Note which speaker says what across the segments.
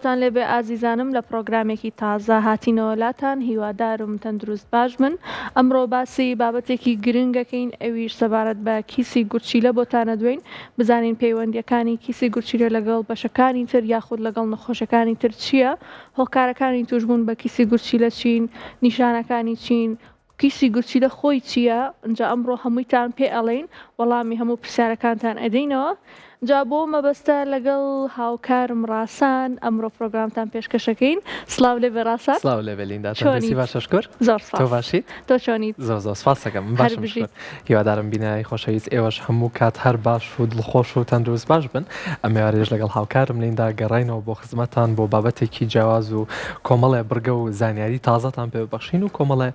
Speaker 1: سڵاوتان لێبێ ئازیزانم لە پڕۆگرامێکی تازە هاتینەوە لاتان هیوادارم تەندروست باش بن ئەمڕۆ باسی بابەتێکی گرنگەکەین ئەویش سەبارەت بە کیسی گورچیلە بۆتان ئەدوێین بزانین پەیوەندیەکانی کیسی گورچیلە لەگەڵ بەشەکانی تر یاخود لەگەڵ نەخۆشەکانی تر چییە هۆکارەکانی توشبوون بە کیسی گورچیلە چین نیشانەکانی چین کیسی گورچیلە خۆی چییە؟ جا ئەمڕۆ هەموویتان پێ ئەڵێین، وەڵامی هەموو پرسیارەکانتان ئەدەینەوە. جا بۆ مەبەستە لەگەڵ هاوکارم ڕاسان ئەمڕۆ پرۆگرامتان پێشکەشەکەین. سڵاو لێبێ ڕاسان.
Speaker 2: سڵاو لێبێ لیندا، تەندروستی
Speaker 1: چۆنیت؟
Speaker 2: باشە شکور.
Speaker 1: زۆر
Speaker 2: تۆ
Speaker 1: سپاس.
Speaker 2: باشیت؟
Speaker 1: تۆ چۆنیت؟
Speaker 2: زۆر زۆر سپاس دەکەم من
Speaker 1: هەر
Speaker 2: باشم
Speaker 1: بژیت.
Speaker 2: شکور. هیوادارم بینەرانی خۆشەویست ئێوەش هەموو کات هەر باش و دڵخۆش و تەندروست باش بن. ئەم ئێوارەیەش لەگەڵ هاوکارم لیندا گەڕاینەوە بۆ خزمەتتان بۆ بابەتێکی جیاواز و کۆمەڵێ بڕگە و زانیاری تازەتان پێ ببەخشین و کۆمەڵێ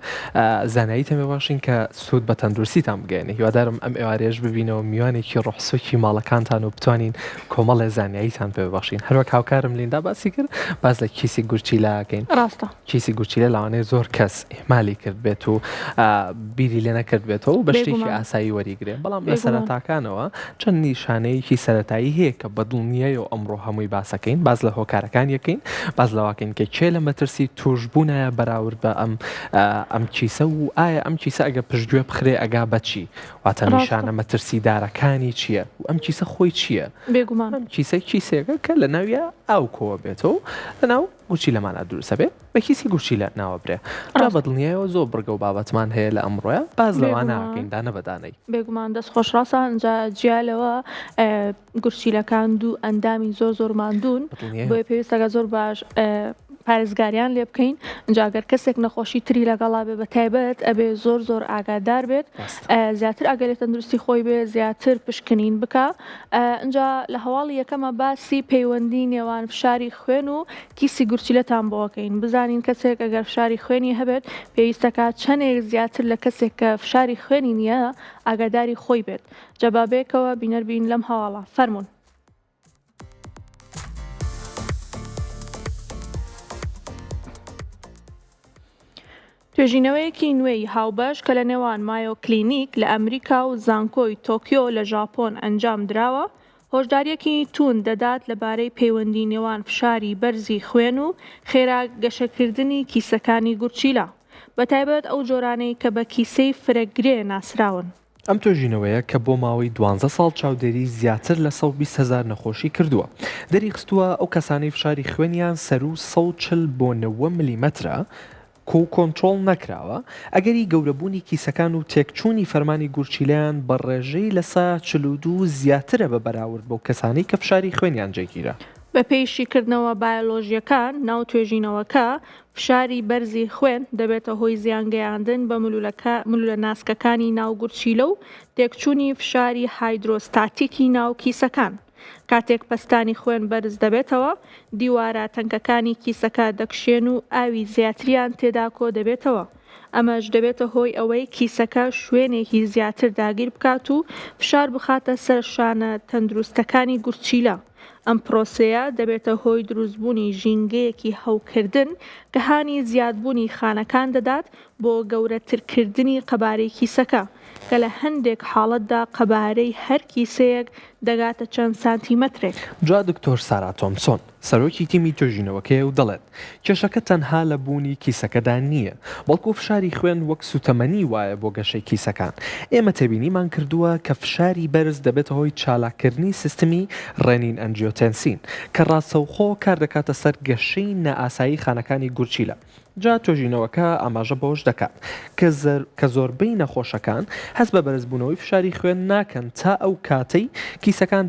Speaker 2: زانیاریتان پێ ببەخشین کە سوود بە تەندروستیتان بگەیەنێ. هیوادارم ئەم ئێوارەیەش ببینەوە میوانێکی ڕۆحسوکی ماڵەکانتان و بتوانین کۆمەڵێ زانیاریتان پێ ببەخشین. هەروەک هاوکارم لیندا باسی کرد باس لە کیسی گورچیلە ئەکەین.
Speaker 1: ڕاستە.
Speaker 2: کیسی گورچیلە لەوانەیە زۆر کەس ئیهمالی کردبێت و بیری لێ نەکردبێتەوە و بە شتێکی ئاسایی وەریگرێ، بەڵام لە سەرەتاکانەوە چەند نیشانەیەکی سەرەتایی هەیە کە بە دڵنیایەوە ئەمڕۆ هەمووی باسەکەین، باس لە هۆکارەکانی ئەکەین، باس لەوەکەین کە کێ لە مەترسی تووشبوونایە بەراورد بە ئەم ئەم کیسە و ئایا ئەم کیسە ئەگەر پشتگوێ بخرێ ئەگا بە چی؟ واتە نیشانە مەترسیدارەکانی چییە و ئەم کیسە خۆی چییە؟
Speaker 1: بێگومان
Speaker 2: ئەم کیسە کیسێکە کە لە ناویا ئاو کۆوە بێتەوە لە ناو گورچیلەمانا دروست ئەبێ بە کیسی گورچیلە ناوەبرێ جا
Speaker 1: ڕاستە.
Speaker 2: بە دڵنیایەوە زۆر بڕگە و بابەتمان هەیە لە ئەمڕۆیا باس لەوانە
Speaker 1: بێگومان.
Speaker 2: ئەکەین دانە بە دانەی.
Speaker 1: بێگومان دەست خۆش ڕاستە جا جیا لەوە گورچیلەکان دوو ئەندامی زۆر زۆر ماندوون
Speaker 2: بە دڵنیایەوە.
Speaker 1: بۆیە پێویستەکە زۆر باش پارێزگاریان لێ بکەین جا گەر کەسێک نەخۆشی تری لەگەڵا بێ بە تایبەت ئەبێ زۆر زۆر ئاگادار بێت
Speaker 2: ڕاستە.
Speaker 1: زیاتر ئاگای لە تەندروستی خۆی بێ زیاتر پشکنین بکا ئنجا لە هەواڵی یەکەمە باسی پەیوەندی نێوان فشاری خوێن و کیسی گورچیلەتان بۆ ئەکەین بزانین کەسێک ئەگەر فشاری خوێنی هەبێت پێویستەکا چەنێک زیاتر لە کەسێک کە فشاری خوێنی نییە ئاگاداری خۆی بێت جا با بەیەکەوە بینەر بین لەم هەواڵە فەرموون. توێژینەوەیەکی نوێی هاوبەش کە لە نێوان مایۆ کلینیک لە ئەمریکا و زانکۆی تۆکیۆ لە ژاپۆن ئەنجام دراوە، هۆشدارییەکی تووند دەدات لەبارەی پەیوەندی نێوان فشاری بەرزی خوێن و خێرا گەشەکردنی کیسەکانی گورچیلە، بەتایبەت ئەو جۆرانەی کە بە کیسەی فرە گرێ ناسراون.
Speaker 2: ئەم توێژینەوەیە کە بۆ ماوەی دوانزە ساڵ چاودێری زیاتر لە 120 هەزار نەخۆشی کردووە، دەریخستووە ئەو کەسانەی فشاری خوێنیان سەروو 140 بۆ 90 ملیمەترە کۆ و کۆنترۆڵ نەکراوە، ئەگەری گەورەبوونی کیسەکان و تێکچوونی فەرمانی گورچیلەیان بە ڕێژەی 42% زیاترە بە بەراورد بەو کەسانەی کە فشاری خوێنیان جێگیرە.
Speaker 1: بەپێی شیکردنەوە بایۆلۆژییەکان ناو توێژینەوەکە، فشاری بەرزی خوێن دەبێتە هۆی زیانگەیاندن بە ملولە ناسکەکانی ناو گورچیلە و تێکچوونی فشاری هایدرۆستاتیکی ناو کیسەکان. کاتێک پەستانی خوێن بەرز دەبێتەوە، دیوارە تەنکەکانی کیسەکە دەکشێن و ئاوی زیاتریان تێدا کۆدەبێتەوە. ئەمەش دەبێتە هۆی ئەوەی کیسەکە شوێنێکی زیاتر داگیر بکات و فشار بخاتە سەر شانە تەندروستەکانی گورچیلە. ئەم پرۆسەیە دەبێتە هۆی دروستبوونی ژینگەیەکی هەوکردن کە هانی زیادبوونی خانەکان دەدات بۆ گەورەترکردنی قەبارەی کیسەکە، کە لە هەندێک حاڵەتدا قەبارەی هەر کیسەیەک دەگاتە چەند سانتیمەترێک.
Speaker 2: جا دکتۆر سارا تۆمسۆن، سەرۆکی تیمی توێژینەوەکەیە و دەڵێت، کێشەکە تەنها لە بوونی کیسەکەدا نییە، بەڵکو فشاری خوێن وەک سوتەمەنی وایە بۆ گەشەی کیسەکان. ئێمە تێبینیمان کردووە کە فشاری بەرز دەبێتە هۆی چالاککردنی سیستمی ڕێنین ئەنجیۆتێنسین، کە ڕاستەوخۆ کاردەکاتە سەر گەشەی نائاسایی خانەکانی گورچیلە. جا توێژینەوەکە ئاماژە بەوەش دەکات کە زۆربەی نەخۆشەکان هەست بە بەرزبوونەوەی فشاری خوێن ناکەن تا ئەو کاتەی کیسەکان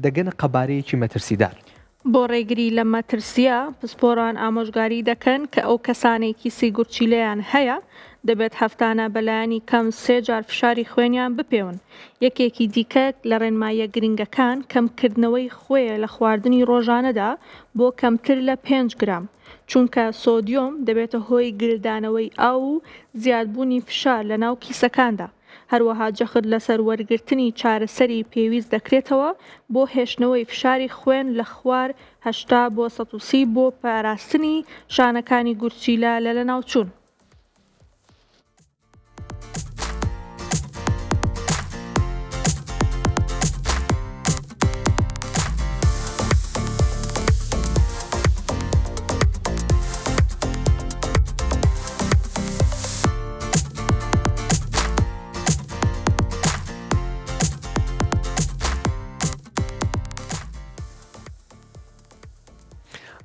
Speaker 2: دەگەنە قەبارەیەکی مەترسیدار.
Speaker 1: بۆ ڕێگری لەم مەترسییە، پسپۆڕان ئامۆژگاری دەکەن کە ئەو کەسانەی کیسی گورچیلەیان هەیە، دەبێت هەفتانە بەلایەنی کەم سێ جار فشاری خوێنیان بپێون. یەکێکی دیکە لە ڕێنماییە گرنگەکان، کەمکردنەوەی خوێیە لە خواردنی ڕۆژانەدا بۆ کەمتر لە پێنج گرام، چونکە سۆدیۆم دەبێتە هۆی گلدانەوەی ئاو و زیادبوونی فشار لەناو کیسەکاندا. هەروەها جەخت لەسەر وەرگرتنی چارەسەری پێویست دەکرێتەوە بۆ هێشتنەوەی فشاری خوێن لە خوار 80 بۆ 130 بۆ پاراستنی شانەکانی گورچیلە لە لەناوچوون.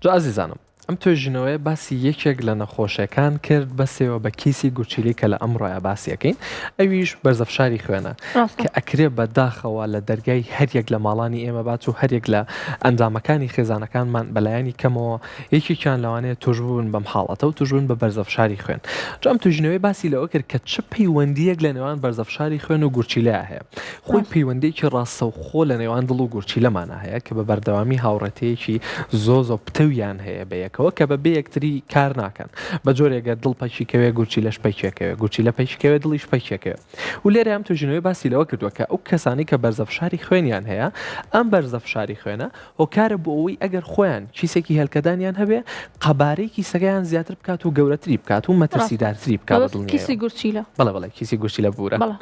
Speaker 2: جا ئازیزانم ئەم توێژینەوەیە باسی یەکێک لە نەخۆشیەکان کرد بەسێوە بە کیسی گورچیلی کە لە ئەمڕۆیا باسی ئەکەین ئەویش بەرزەفشاری خوێنە کە ئەکرێ بە داخەوە لە دەرگای هەریەک لە ماڵانی ئێمە بات و هەریەک لە ئەندامەکانی خێزانەکانمان بەلایەنی کەمەوە یەکێکیان لەوانەیە توشببن بەم حاڵەتە و توشبن بە بەرزەفشاری خوێن جا ئەم توێژینەوەی باسی لەوە کرد کە چ پەیوەندیەک لە نێوان بەرزەفشاری خوێن و گورچیلەیا هەیە خۆی پەیوەندیەکی ڕاستەوخۆ لە نێوان دڵ و گورچیلەمانا هەیە کە بە بەردەوامی هاوڕێتەیەکی زۆ زۆ پتەویان هەیە بە یەکەوە کە بە بێ یەکتری کار ناکەن بە جۆرێک گەر دڵ پەکی کەوێ گورچیلەش پەکیەکەوێ گورچیلە پەکی کەوێ دڵیش پەکیەکەوێ و لێرە ئەم توێژینەوەی باسی لەوە کردووە کە ئەو کەسانەی کە بەرزەفشاری خوێنیان هەیە ئەم بەرزەفشاری خوێنە هۆکارە بۆ ئەوەی ئەگەر خۆیان کیسێکی هێلکەدانیان هەبێ قەبارەی کیسەکەیان زیاتر بکات و گەورەتری بکات و مەترسیدارتری بکات بە دڵنیایەوە.
Speaker 1: کیسی گورچیلە.
Speaker 2: بەڵێ بەڵێ کیسی گورچیلە ببورە.
Speaker 1: بەڵێ.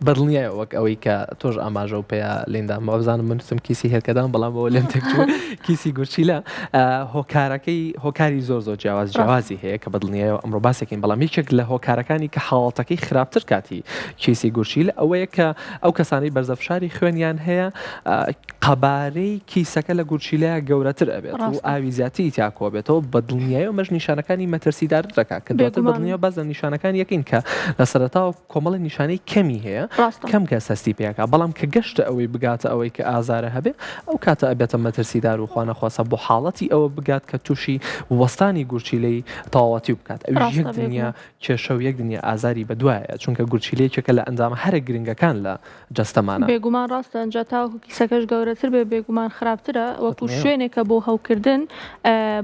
Speaker 2: بەدڵنیایەوە وەک ئەوەی کە تۆش ئاماژە و پێیا لیندا وابزانم من وتم کیسی هێلکەدان بەڵام ئەوە لێم تێکچوو کیسی گورچیلە هۆکارەکەی هۆکاری زۆر زۆر جیاواز جیاوازی هەیە کە بەدڵنیایەوە ئەمڕۆ باسێکین بەڵام یەکێک لە هۆکارەکانی کە حاڵەتەکەی خراپتر کاتی کیسی گورچیلە ئەوەیە کە ئەو کەسانەی بەرزەفشاری خوێنیان هەیە قەبارەی کیسەکە لە گورچیلەیە گەورەتر ئەبێت و ئاوی زیاتری تیا کۆبێتەوە بە دڵنیایەوە مەش نیشانەکانی مەترسیدارتر دەکات کە دواتر بەدڵنیا باس لە نیشانەکان یەکەین کە لە سەرەتاوە کۆمەڵی نیشانەی کەمی هەیە کەم کەس هەستی پێکا بەڵام کە گەشتە ئەوەی بگاتە ئەوەی کە ئازارە هەبێ ئەو کاتە ئەبێتە مەترسیدار و خوانەخواستە بۆ حاڵەتی ئەوە بگات کە تووشی وەستانی گورچیلەی تەواوەتی بکات ئەویش یەک دنیا کێشە و یەک دنیا ئازاری بەدوایە چونکە گورچیلە یەکێکە لە ئەندامە هەرە گرنگەکان لە جەستەمانە.
Speaker 1: بێگومان ڕاستە ئەنجا تاوەکو کیسەکەش گەورەتر بێ بێگومان خراپترە وەکو شوێنێکە بۆ هەوکردن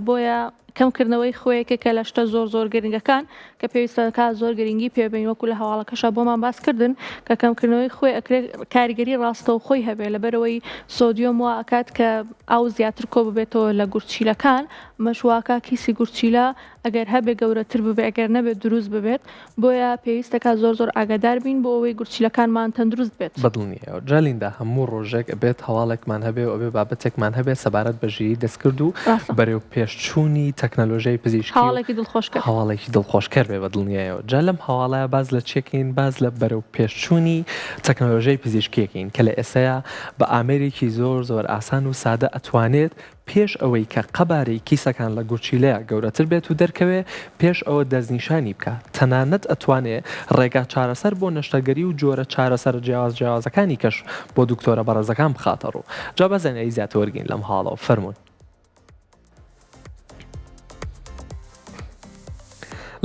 Speaker 1: بۆیە کەمکردنەوەی خوێ یەکێکە لە شتە زۆر زۆر گرنگەکان کە پێویستە کا زۆر گرنگی پێ بەین وەکو لە هەواڵەکەشا بۆمان باس کردن کە کەمکردنەوەی خوێ ئەکرێت کاریگەری ڕاستەوخۆی هەبێ لەبەرئەوەی سۆدیۆم وا ئەکات کە ئاو زیاتر کۆ ببێتەوە لە گورچیلەکان ئەمەش واکا کیسی گورچیلە ئەگەر هەبێ گەورەتر ببێ ئەگەر نەبێت دروست ببێت بۆیە پێویستەکا زۆر زۆر ئاگادار بین بۆ ئەوەی گورچیلەکانمان تەندروست بێت.
Speaker 2: بەدڵنیایەوە جا لیندا هەموو ڕۆژێک ئەبێت هەواڵێکمان هەبێ و ئەبێ بابەتێکمان هەبێ سەبارەت بە ژیری دەستکرد و بەرەو پێشچوونی تەکنەلۆژیای پزیشکی و
Speaker 1: هەواڵێکی دڵخۆشکەر.
Speaker 2: هەواڵێکی دڵخۆشکەر بێ بەدڵنیایەوە جا لەم هەواڵەیا باس لە چیەکەین باس لە بەرەو پێشچوونی تەکنەلۆژیای پزیشکیەکەین کە لە ئێستایا بە ئامێرێکی زۆر زۆر ئاسان و سادە ئەتوانێت پێش ئەوەی کە قەبارەی کیسەکان لە گورچیلەیا گەورەتر بێت و دەرکەوێ، پێش ئەوە دەستنیشانی بکا، تەنانەت ئەتوانێ ڕێگا چارەسەر بۆ نەشتەرگەری و جۆرە چارەسەرە جیاواز جیاوازەکانی کەش بۆ دکتۆرە بەڕێزەکان بخاتە ڕوو. جا با زانیاری زیاتر وەرگرین لەم هەواڵەوە. فەرموون.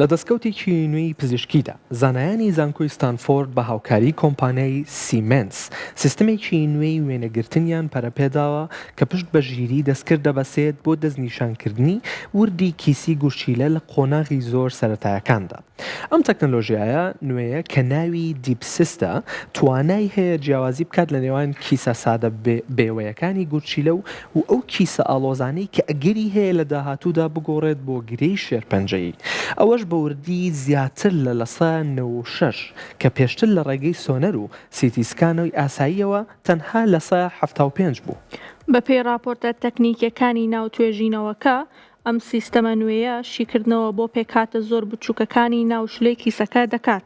Speaker 2: لە دەستکەوتێکی نوێی پزیشکیدا، زانایانی زانکۆی ستانفۆرد بە هاوکاری کۆمپانیای سیمێنس، سیستمێکی نوێی وێنەگرتنیان پەرەپێداوە کە پشت بە ژیریی دەستکرد دەبەسێت بۆ دەستنیشانکردنی وردی کیسی گورچیلە لە قۆناغی زۆر سەرەتایەکاندا. ئەم تەکنەلۆژیایە نوێیە کە ناوی DeepCyst ە، توانای هەیە جیاوازی بکات لە نێوان کیسە سادە بێوەیەکانی گورچیلە و و ئەو کیسە ئاڵۆزانەی کە ئەگەری هەیە لە داهاتوودا بگۆڕێت بۆ گرێی شێرپەنجەیی، ئەوەش بە وردی زیاتر لە 96% کە پێشتر لە ڕێگەی سۆنەر و سیتی سکانەوی ئاساییەوە تەنها 75% بوو.
Speaker 1: بەپێی ڕاپۆرتە تەکنیکیەکانی ناو توێژینەوەکە، ئەم سیستەمە نوێیە شیکردنەوە بۆ پێکهاتە زۆر بچووکەکانی ناو شلەی کیسەکە دەکات.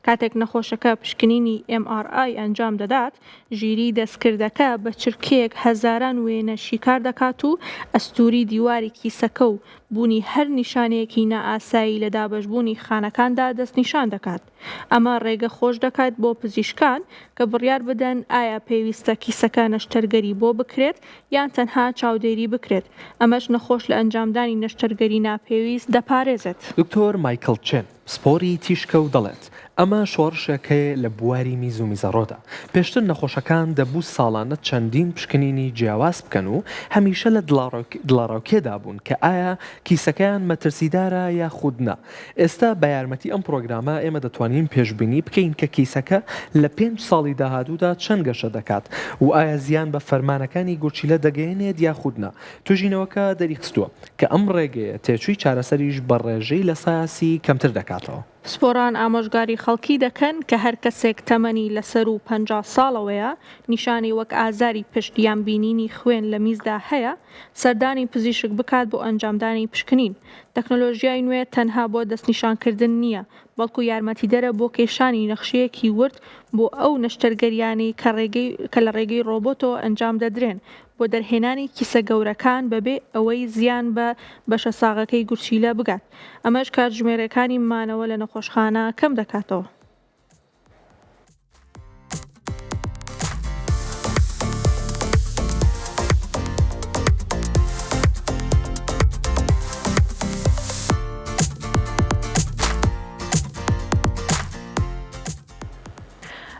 Speaker 1: کاتێک نەخۆشەکە پشکنینی MRI ئەنجام دەدات، ژیریی دەستکردەکە بە چرکەیەک هەزاران وێنە شیکار دەکات و ئەستووری دیواری کیسەکە و بوونی هەر نیشانەیەکی نائاسایی لە دابەشبوونی خانەکاندا دەستنیشان دەکات. ئەمە ڕێگە خۆش دەکات بۆ پزیشکان کە بڕیار بدەن ئایا پێویستە کیسەکە نەشتەرگەری بۆ بکرێت یان تەنها چاودێری بکرێت، ئەمەش نەخۆش لە ئەنجامدانی نەشتەرگەری ناپێویست دەپارێزێت.
Speaker 2: دکتۆر مایکڵ چێن، پسپۆری تیشکە و دەڵێت، ئەمە شۆڕشێکە لە بواری میز و میزەڕۆدا. پێشتر نەخۆشەکان دەبوو ساڵانە چەندین پشکنینی جیاواز بکەن و هەمیشە لە دڵەڕاوکێدا بوون کە ئایا کیسەکەیان مەترسیدارە یاخود نا. ئێستا بە یارمەتی ئەم پڕۆگرامە ئێمە دەتوانین پێشبینی بکەین کە کیسەکە لە پێنج ساڵی داهاتوودا چەند گەشە دەکات و ئایا زیان بە فەرمانەکانی گورچیلە دەگەیەنێت یاخود نا. توێژینەوەکە دەریخستووە کە ئەم ڕێگەیە تێچووی چارەسەریش بە ڕێژەی 30% کەمتر دەکاتەوە.
Speaker 1: پسپۆڕان ئامۆژگاری خەڵکی دەکەن کە هەر کەسێک تەمەنی لە سەروو 50 ساڵەوەیە، نیشانەی وەک ئازاری پشت یان بینینی خوێن لە میزدا هەیە، سەردانی پزیشک بکات بۆ ئەنجامدانی پشکنین. تەکنەلۆژیای نوێ تەنها بۆ دەستنیشانکردن نییە، بەڵکو یارمەتیدەرە بۆ کێشانی نەخشەیەکی ورد بۆ ئەو نەشتەرگەرییانەی کە لە ڕێگەی ڕۆبۆتەوە ئەنجام دەدرێن. بۆ دەرهێنانی کیسە گەورەکان بەبێ ئەوەی زیان بە بەشە ساغەکەی گورچیلە بگات، ئەمەش کاتژمێرەکانی مانەوە لە نەخۆشخانە کەم دەکاتەوە.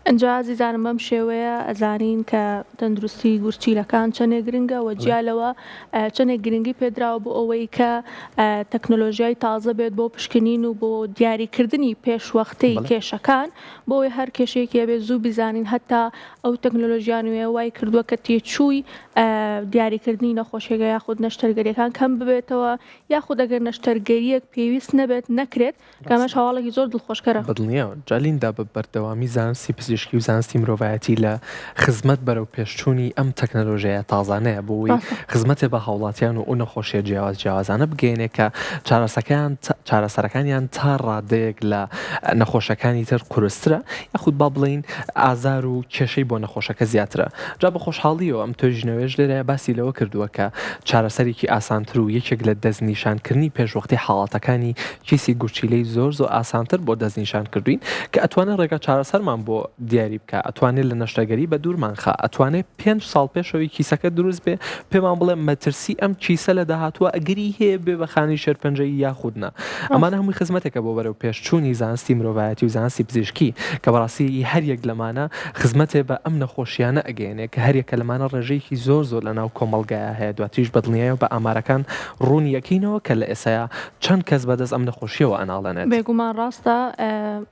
Speaker 1: ئینجا ئازیزانم بەم شێوەیە ئەزانین کە تەندروستی گورچیلەکان چەندێک گرنگە و جیا لەوە چەندێک گرنگی پێدراوە بۆ ئەوەی کە تەکنۆلۆژیای تازە بێت بۆ پشکنین و بۆ دیاریکردنی پێشوەختەی کێشەکان بۆ ئەوەی هەر کێشەیەکی هەبێت زوو بیزانین هەتا ئەو تەکنۆلۆژیا نوێیە وای کردووە کە تێچووی دیاریکردنی نەخۆشیەکە یاخود نەشتەرگەریەکان کەم ببێتەوە یاخود ئەگەر نەشتەرگەریەک پێویست نەبێت نەکرێت کە ئەمەش هەواڵێکی زۆر دڵخۆشکەرە.
Speaker 2: بەدڵنیاوە جا لیندا بە بەردەوامی زانستی پزیشکی و زانستی مرۆڤایەتی لە خزمەت بەرەو پێشچوونی ئەم تەکنەلۆژیایە تازانەیە بۆ ئەوەی خزمەتێ بە هاوڵاتیان و ئەو نەخۆشیە جیاواز جیاوازانە بگەیەنێ کە چارەسەکەیان چارەسەرەکانیان تا ڕادەیەک لە نەخۆشەکانی تر قورسترە یاخود با بڵێین ئازار و کێشەی بۆ نەخۆشەکە زیاترە جا بە خۆشحاڵیەوە ئەم توێژینەوەیەش لێرە باسی لەوە کردووە کە چارەسەرێکی ئاسانتر و یەکێک لە دەستنیشانکردنی پێشوەختی حاڵەتەکانی کیسی گورچیلەی زۆر زۆر ئاسانتر بۆ دەستنیشان کردوین کە ئەتوانێت ڕێگا چارەسەرمان بۆ دیاری بکا ئەتوانێت لە نەشتەرگەری بە دوورمان خا ئەتوانێت پێنج ساڵ پێشەوەی کیسەکە دروست بێ پێمان بڵێ مەترسی ئەم کیسە لە داهاتووە ئەگەری هەیە بێ بە خانەی شێرپەنجەیی یاخود نا ئەمانە هەمووی خزمەتێکە بۆ بەرەو پێشچوونی زانستی مرۆڤایەتی و زانستی پزیشکی کە بەڕاستی هەر یەک لەمانە خزمەتێ بە ئەم نەخۆشیانە ئەگەیەنێ کە هەر یەکە لەمانە ڕێژەیەکی زۆر زۆر لە ناو کۆمەڵگایا هەیە دواتریش بەدڵنیایەوە بە ئامارەکان ڕوونی ئەکەینەوە کە لە ئێسایا چەند کەس بەدەست ئەم نەخۆشیەوە ئەناڵێنێت.
Speaker 1: بێگومان ڕاستە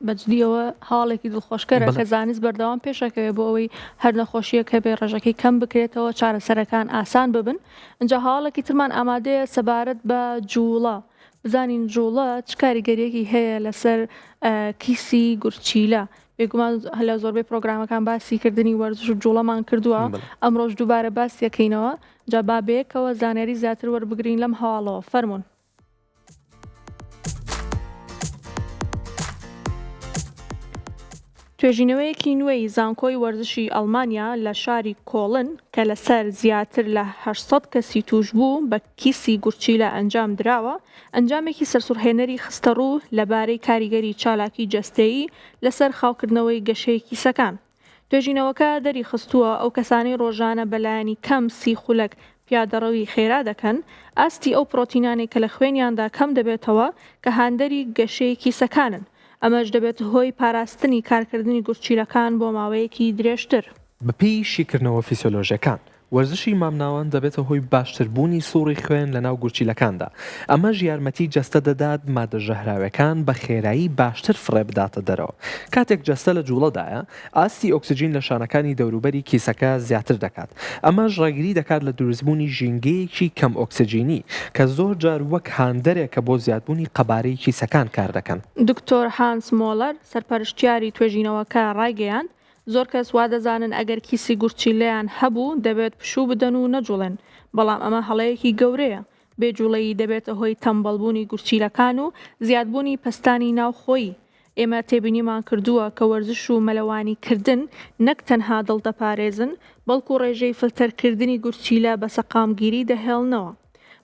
Speaker 1: بەجدیەوە هەواڵێکی دڵخۆشکەرە کە زانست بەردەوام پێشەکەوێ بۆ ئەوەی هەر نەخۆشیەک هەبێ ڕێژەکەی کەم بکرێتەوە چارەسەرەکان ئاسان ببن ئینجا هەواڵێکی ترمان ئامادەیە سەبارەت بە جوڵە بزانین جوڵە چ کاریگەریەکی هەیە لەسەر کیسی گورچیلە بێگومان لە زۆربەی پرۆگرامەکان باسی کردنی وەرزش و جوڵەمان کردووە ئەمڕۆش دووبارە باسیەکەینەوە جا با بەیەکەوە زانیاری زیاتر وەربگرین لەم هەواڵەوە فەرموون. توێژینەوەیەکی نوێی زانکۆی وەرزشی ئەڵمانیا لە شاری کۆڵن کە لەسەر زیاتر لە 800 کەسی تووشبوو بە کیسی گورچیلە ئەنجام دراوە، ئەنجامێکی سەرسوڕهێنەری خستەڕوو لەبارەی کاریگەری چالاکی جەستەیی لەسەر خاوکردنەوەی گەشەی کیسەکان. توێژینەوەکە دەریخستووە، ئەو کەسانەی ڕۆژانە بەلایەنی کەم 30 خولەک پیادەڕەوی خێرا دەکەن، ئاستی ئەو پڕۆتینانەی کە لە خوێنیاندا کەم دەبێتەوە کە هاندەری گەشەی کیسەکانن، ئەمەش دەبێتە هۆی پاراستنی کارکردنی گورچیلەکان بۆ ماوەیەکی درێژتر.
Speaker 2: بەپێی شیکردنەوە فیسیۆلۆژیەکان، وەرزشی مامناوەند دەبێتە هۆی باشتربوونی سوڕی خوێن لەناو گورچیلەکاندا، ئەمەش یارمەتی جەستە دەدات مادە ژەهراویەکان بە خێرایی باشتر فڕێ بداتە دەرەوە. کاتێک جەستە لە جوڵەدایە، ئاستی ئۆکسجین لە شانەکانی دەوروبەری کیسەکە زیاتر دەکات، ئەمەش ڕێگری دەکات لە دروستبوونی ژینگەیەکی کەم ئۆکسجینی کە زۆرجار وەک هاندەرێکە بۆ زیادبوونی قەبارەی کیسەکان کاردەکەن.
Speaker 1: دکتۆر هانس مۆڵەر، سەرپەرشتیاری توێژینەوەکە ڕایگەیاند، زۆر کەس وادەزانن ئەگەر کیسی گورچیلەیان هەبوو دەبێت پشوو بدەن و نەجوڵێن، بەڵام ئەمە هەڵەیەکی گەورەیە، بێ جوڵەیی دەبێتە هۆی تەمبەڵبوونی گورچیلەکان و زیادبوونی پەستانی ناوخۆیی. ئێمە تێبینیمان کردووە کە وەرزش و مەلەوانی کردن نەک تەنها دڵ دەپارێزن، بەڵکو ڕێژەی فلتەرکردنی گورچیلە بە سەقامگیری دەهێڵنەوە.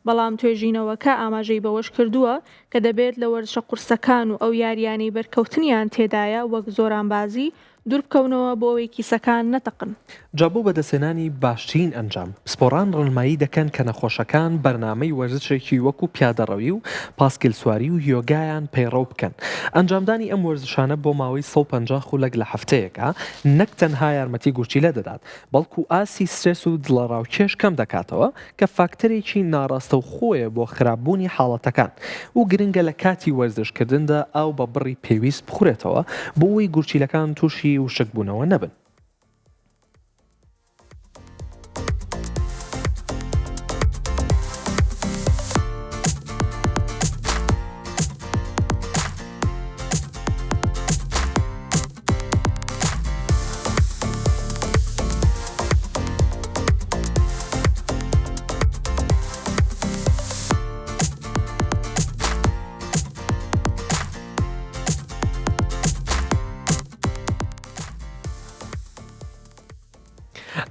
Speaker 1: بەڵام توێژینەوەکە ئاماژەی بەوەشکردووە کە دەبێت لە وەرزشە قورسەکان و ئەو یارییانەی بەرکەوتنیان تێدایە وەک زۆرانبازی دووربکەونەوە بۆ ئەوەی کیسەکان نەتەقن.
Speaker 2: جا بۆ بەدەستهێنانی باشترین ئەنجام، پسپۆڕان ڕێنمایی دەکەن کە نەخۆشەکان بەرنامەی وەرزشێکی وەکو پیادەڕەوی و پاسکیلسواری و یۆگایان پەیڕەو بکەن. ئەنجامدانی ئەم وەرزشانە بۆ ماوەی 150 خولەک لە هەفتەیەکا نەک تەنها یارمەتی گورچیلە دەدات، بەڵکو ئاستی سترێس و دڵەڕاوکێش کەم دەکاتەوە کە فاکتەرێکی ناڕاستەوخۆیە بۆ خراپبوونی حاڵەتەکان و گرنگە لە کاتی وەرزشکردندا ئاو بە بڕی پێویست بخورێتەوە بۆ ئەوەی گورچیلەکان تووشی وشکبوونەوە نەبن.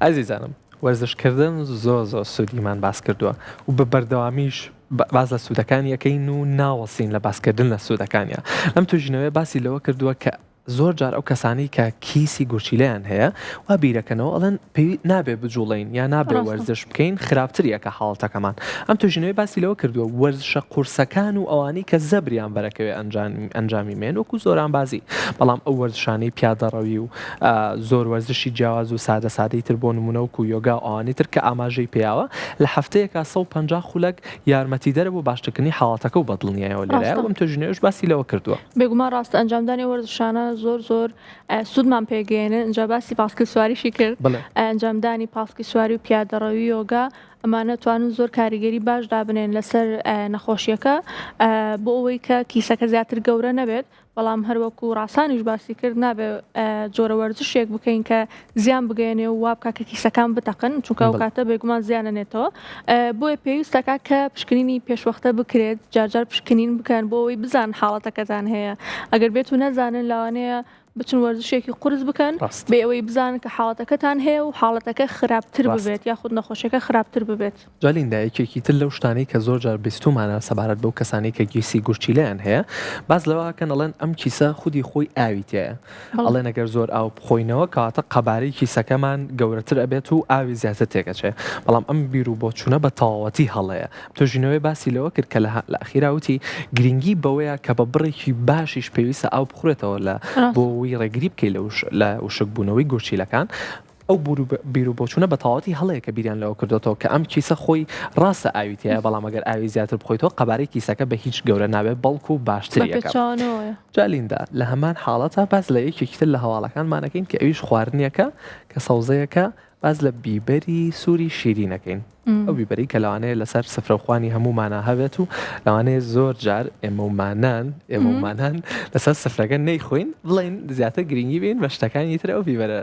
Speaker 2: ئازیزانم. وەرزشکردن زۆر زۆر سوودیمان باس کردووە و بە بەردەوامیش باس لە سوودەکانی ئەکەین و ناوەستین لە باسکردن لە سوودەکانیا. ئەم توێژینەوەیە باسی لەوە کردووە کە زۆر جار ئەو کەسانەی کە کیسی گورچیلەیان هەیە وا بیرەکەنەوە ئەڵێن پێوی نابێ بجوڵێین یا نابێ وەرزش بکەین خراپتر یەکە حاڵەتەکەمان. ئەم توێژینەوەی باسی لەوە کردووە وەرزشە قورسەکان و ئەوانەی کە زەبریان بەرەکەوێ ئەنجامی مێن وەکو زۆرانبازی بەڵام ئەو وەرزشانەی پیادەڕەوی و زۆر وەرزشی جیاواز و سادە سادەی تر بۆ نمونە وەکو یۆگا و ئەوانەی تر کە ئاماژەی پێیاوە لە هەفتەیەکا 150 خولەک یارمەتیدەرە بۆ باشترکردنی حاڵەتەکە و بەدڵنیایەوە لێرەیە
Speaker 1: ڕاستە.
Speaker 2: و ئەم توێژینەوەیەش باسی لەوە کردووە.
Speaker 1: بێگومان ڕاستە ئەنجامدانی ئەو وەرزشانە زۆر زۆر سوودمان پێگەیەنن ئینجا باسی پاسکیل سواریشی کرد
Speaker 2: بەڵێ.
Speaker 1: ئەنجامدانی پاسکیل سواری و پیادەڕەوی یۆگا ئەمانە توانن زۆر کاریگەری باش دابنێن لەسەر نەخۆشیەکە بۆ ئەوەی کە کیسەکە زیاتر گەورە نەبێت بەڵام هەروەکو ڕاسانیش باسی کرد نابێ جۆرە وەرزشێک بکەین کە زیان بگەێنێ و وابکە کە کیسەکان بتەقن چونکە ئەو کاتە بێگومان زیانەنێتەوە بۆیە پێویستەکە کە پشکنینی پێشوەختە بکرێت جارجار پشکنین بکەن بۆ ئەوەی بزان حاڵەتەکەتان هەیە ئەگەر بێت و نەزانن لەوانەیە بچن وەرزشێکی قورس بکەن بێ ئەوەی بزانن کە حاڵەتەکەتان هەیە و حاڵەتەکە خراپتر ببێت یاخود نەخۆشیەکە خراپتر ببێت.
Speaker 2: جا لیندا یەکێکی تر لەو شتانەی کە زۆر جار بیستومانە سەبارەت بەو کەسانەی کە کیسی گورچیلەیان هەیە باس لەوە ئەکەن ئەڵێن ئەم کیسە خودی خۆی ئاوی تیایە ئەڵێن ئەگەر زۆر ئاو بخۆینەوە کەواتە قەبارەی کیسەکەمان گەورەتر ئەبێت و ئاوی زیاتر تێکەچێ بەڵام ئەم بیر و بۆچوونە بە تەواوەتی هەڵەیە توێژینەوەی باسی لەوە کرد کە لە ئەخیرا وتی گرنگی بەوەیە کە بە بڕێکی باشیش پێویستە ئاو بخورێتەوە لە بۆ ئەوەی ڕێگری بکەیت لە وشکبوونەوەی گورچیلەکان. ئەو بیروبۆچوونە بە تەواوەتی هەڵەیە کە بیریان لەوە کردۆتەوە کە ئەم کیسە خۆی ڕاستە ئاوی تیایە بەڵام ئەگەر ئاوی زیاتر بخۆیتەوە قەبارەی کیسەکە بە هیچ گەورە نابێت بەڵکو باشتری ئەکات. جا لیندا لە هەمان حاڵەتا باس لە یەکێکی تر لە هەواڵەکانمان ئەکەین کە ئەویش خواردنێکە کە سەوزەیەکە باس لە بیبەری سووری شیرین ئەکەین. ئەو بیبەرەی کە لەوانەیە لەسەر سفرەوخوانی هەموومانا هەبێت و لەوانەیە زۆر جار ئێمەومانان ئێمەومانان لەسەر سفرەکە نەیخۆین بڵێن زیاتر گرنگی بین بە شتەکانی تر ئەو بیبەرە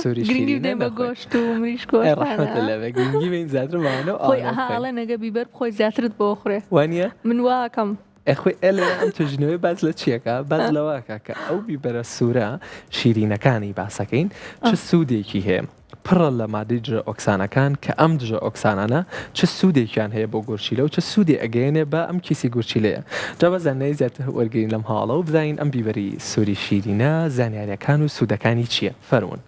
Speaker 2: سووری
Speaker 1: گرنگی بدەین بە گۆشت و مریشک و
Speaker 2: ڕەحمەتە لێ گرنگی بین زیاتر بەوانە و
Speaker 1: خۆی ئەها ئەڵێن ئەگە بیبەر بخۆی زیاترت بۆ خورێ
Speaker 2: وانە
Speaker 1: من واکەم
Speaker 2: ئەخۆی ئەلێ ئەم توێژینەوەی باس لە چیەکە باس لەوەکە کە ئەو بیبەرە سوورە شیرینەکانی باسەکەین چ سوودێکی هەیە پڕە لە مادەی دژە ئۆکسانەکان کە ئەم دژە ئۆکسانانە چ سوودێکیان هەیە بۆ گورچیلە و چ سوودێ ئەگەیەنێ بە ئەم کیسی گورچیلەیە جا با زانیاری زیاتر وەرگرین لەم هەواڵە و بزانین ئەم بیبەری سووری شیرینە زانیاریەکان و سوودەکانی چییە فەرموون.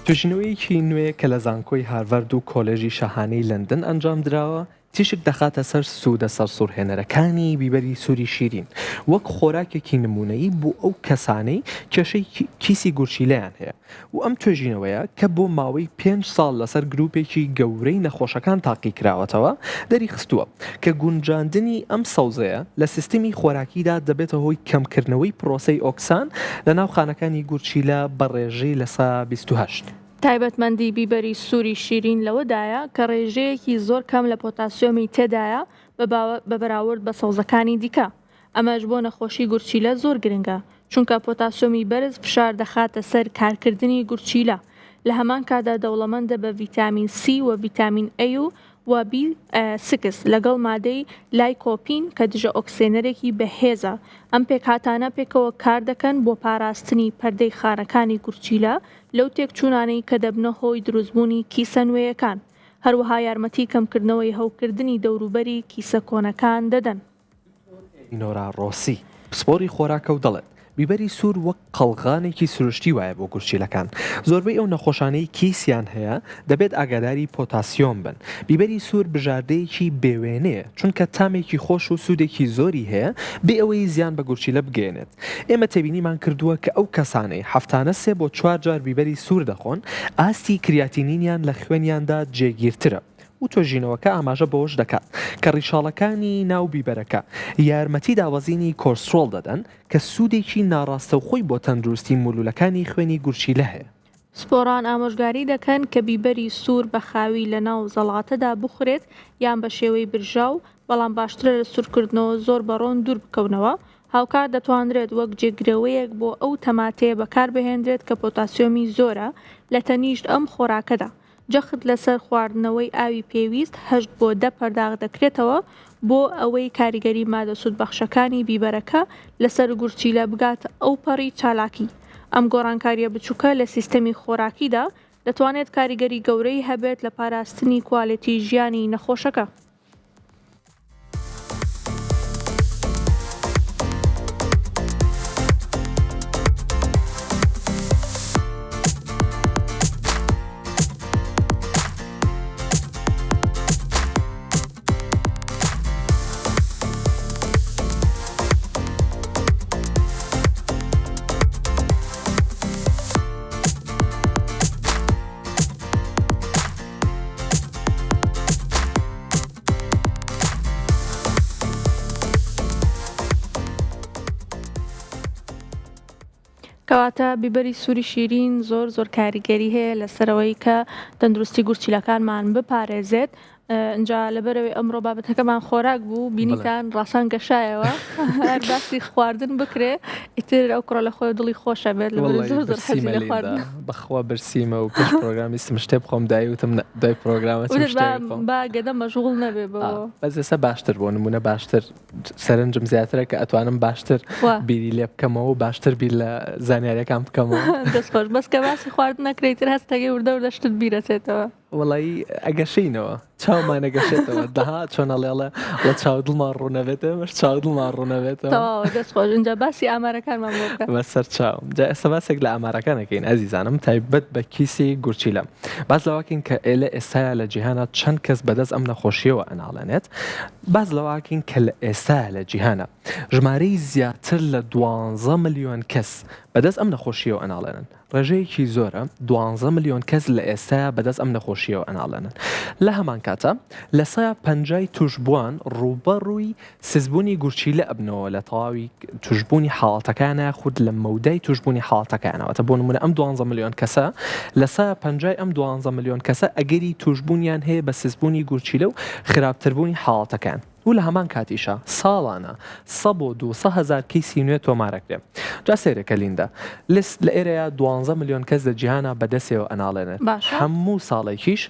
Speaker 2: توێژینەوەیەکی نوێ کە لە زانکۆی هارڤەرد و کۆلێژی شاهانەی لەندەن ئەنجامدراوە، تیشک دەخاتە سەر سوودە سەرسوڕهێنەرەکانی بیبەری سووری شیرین وەک خۆراکێکی نموونەیی بۆ ئەو کەسانەی کێشەی کیسی گورچیلەیان هەیە و ئەم توێژینەوەیە کە بۆ ماوەی پێنج ساڵ لەسەر گرووپێکی گەورەی نەخۆشەکان تاقیکراوەتەوە دەریخستووە کە گونجاندنی ئەم سەوزەیە لە سیستمی خۆراکیدا دەبێتە هۆی کەمکردنەوەی پرۆسەی ئۆکسان لەناو خانەکانی گورچیلە بە ڕێژەی 28%.
Speaker 1: تایبەتمەندی بیبەری سووری شیرین لەوەدایە کە ڕێژەیەکی زۆر کەم لە پۆتاسیۆمی تێدایە بە بەراورد بە سەوزەکانی دیکە، ئەمەش بۆ نەخۆشی گورچیلە زۆر گرنگە، چونکە پۆتاسیۆمی بەرز فشار دەخاتە سەر کارکردنی گورچیلە، لە هەمان کاتدا دەوڵەمەندە بە ڤیتامین سی و ڤیتامین ئەی و و بی سکس لەگەڵ مادەی لایکۆپین کە دژە ئۆکسێنەرێکی بەهێزە، ئەم پێکهاتانە پێکەوە کاردەکەن بۆ پاراستنی پەردەی خانەکانی گورچیلە لەو تێکچوونانەی کە دەبنە هۆی دروستبوونی کیسە نوێیەکان، هەروەها یارمەتی کەمکردنەوەی هەوکردنی دەوروبەری کیسە کۆنەکان دەدەن.
Speaker 2: ئینۆرا ڕۆسی، پسپۆڕی خۆراکە و دەڵێت، بیبەری سوور وەک قەڵغانێکی سروشتی وایە بۆ گورچیلەکان، زۆربەی ئەو نەخۆشانەی کیسیان هەیە دەبێت ئاگاداری پۆتاسیۆم بن، بیبەری سوور بژاردەیەکی بێ وێنەیە چونکە تامێکی خۆش و سوودێکی زۆری هەیە بێ ئەوەی زیان بە گورچیلە بگەیەنێت. ئێمە تێبینیمان کردووە کە ئەو کەسانەی هەفتانە سێ بۆ چوار جار بیبەری سوور دەخۆن ئاستی کریاتینینیان لە خوێنیاندا جێگیرترە و توێژینەوەکە ئاماژە بەوەش دەکات کە ڕیشاڵەکانی ناو بیبەرەکە یارمەتی دابەزینی کۆلسترۆڵ دەدەن کە سوودێکی ناڕاستەوخۆی بۆ تەندروستی مولولەکانی خوێنی گورچیلە هەیە.
Speaker 1: پسپۆڕان ئامۆژگاری دەکەن کە بیبەری سوور بە خاوی لەناو زەڵاتەدا بخورێت یان بە شێوەی برژاو، بەڵام باشترە لە سوورکردنەوە زۆر بە ڕۆن دوور بکەونەوە، هاوکات دەتوانرێت وەک جێگرەوەیەک بۆ ئەو تەماتەیە بەکاربهێنرێت کە پۆتاسیۆمی زۆرە لە تەنیشت ئەم خۆراکەدا. جەخت لەسەر خواردنەوەی ئاوی پێویست هەشت بۆ دە پەرداخ دەکرێتەوە بۆ ئەوەی کاریگەری مادە سوودبەخشەکانی بیبەرەکە لەسەر گورچیلە بگاتە ئەوپەڕی چالاکی. ئەم گۆڕانکارییە بچووکە لە سیستەمی خۆراکیدا دەتوانێت کاریگەری گەورەی هەبێت لە پاراستنی کوالێتی ژیانی نەخۆشەکە. کەواتە بیبەری سووری شیرین زۆر زۆر کاریگەری هەیە لەسەرەوەی کە تەندروستی گورچیلەکانمان بپارێزێت ئینجا لەبەرئەوەی ئەمڕۆ بابەتەکەمان خۆراک بوو بینیتان ڕاسان گەشایەوە هەر باسی خواردن بکرێ ئیتر ئەو کوڕە لە خۆی دڵی خۆشە بێت لەبەر زۆر زۆر حەزی لە خواردن
Speaker 2: بەخوا برسیمە و پێش پرۆگرامی سم شتێ بخۆم دای وتم دوای پرۆگرامە
Speaker 1: با گەدە مەشغوڵ نەبێ بەوە
Speaker 2: بەس ئێستا باشتر بۆ نمونە باشتر سەرنجم زیاترە کە ئەتوانم باشتر بیری لێ بکەمەوە و باشتر بیر لە زانیاریەکان بکەمەوە
Speaker 1: دەست خۆش بەس کە باسی خواردن نەکرێت تر هەستەکەی وردە وردە شتت بیرەچێتەوە
Speaker 2: وەڵایی ئەگەشینەوە چاومان ئەگەشێتەوە دەها چۆن ئەڵێ ئەڵێ ئەڵێ چاو دڵمان ڕوونەبێتەوە ئێمەش چاو دڵمان ڕوونەبێتەوە
Speaker 1: تەواوە دەست خۆش ئینجا باسی ئامارەکانمان بۆ بکە
Speaker 2: بەسەر چاوم جا ئێستا باسێک لە ئامارەکان ئەکەین ئەزیزانم تایبەت بە کیسی گورچیلە باس لەوەکەین کە ئێلە ئێستایا لە جیهانا چەند کەس بەدەست ئەم نەخۆشیەوە ئەناڵێنێت باس لەوەکەین کە لە ئێستایا لە جیهانا ژمارەی زیاتر لە دوانزە ملیۆن کەس بەدەست ئەم نەخۆشیەوە ئەناڵێنن ڕێژەیەکی زۆرە، دوانزە ملیۆن کەس لە ئێستایا بەدەست ئەم نەخۆشییەوە ئەناڵێنن. لە هەمان کاتا لە سەیا پەنجای توشبووان ڕووبەڕووی سسبوونی گورچیلە ئەبنەوە لە تەواوی توشبوونی حاڵەتەکانە یاخود لە مەودای توشبوونی حاڵەتەکانە واتە بۆ نموونە ئەم دوانزە ملیۆن کەسە لە سەیا پەنجای ئەم دوانزە ملیۆن کەسە ئەگەری توشبوونیان هەیە بە سسبوونی گورچیلە و خراپتربوونی حاڵەتەکان. و لە هەمان کاتیشا ساڵانە سە بۆ دووسە هەزار کەیسی نوێ تۆمارەکرێ. جا سەیرەکە لیندا، لس لە ئێرەیا دوانزە ملیۆن کەس لە جیهانا بە دەسێوە ئەناڵێنێت.
Speaker 1: باشە.
Speaker 2: هەموو ساڵێکیش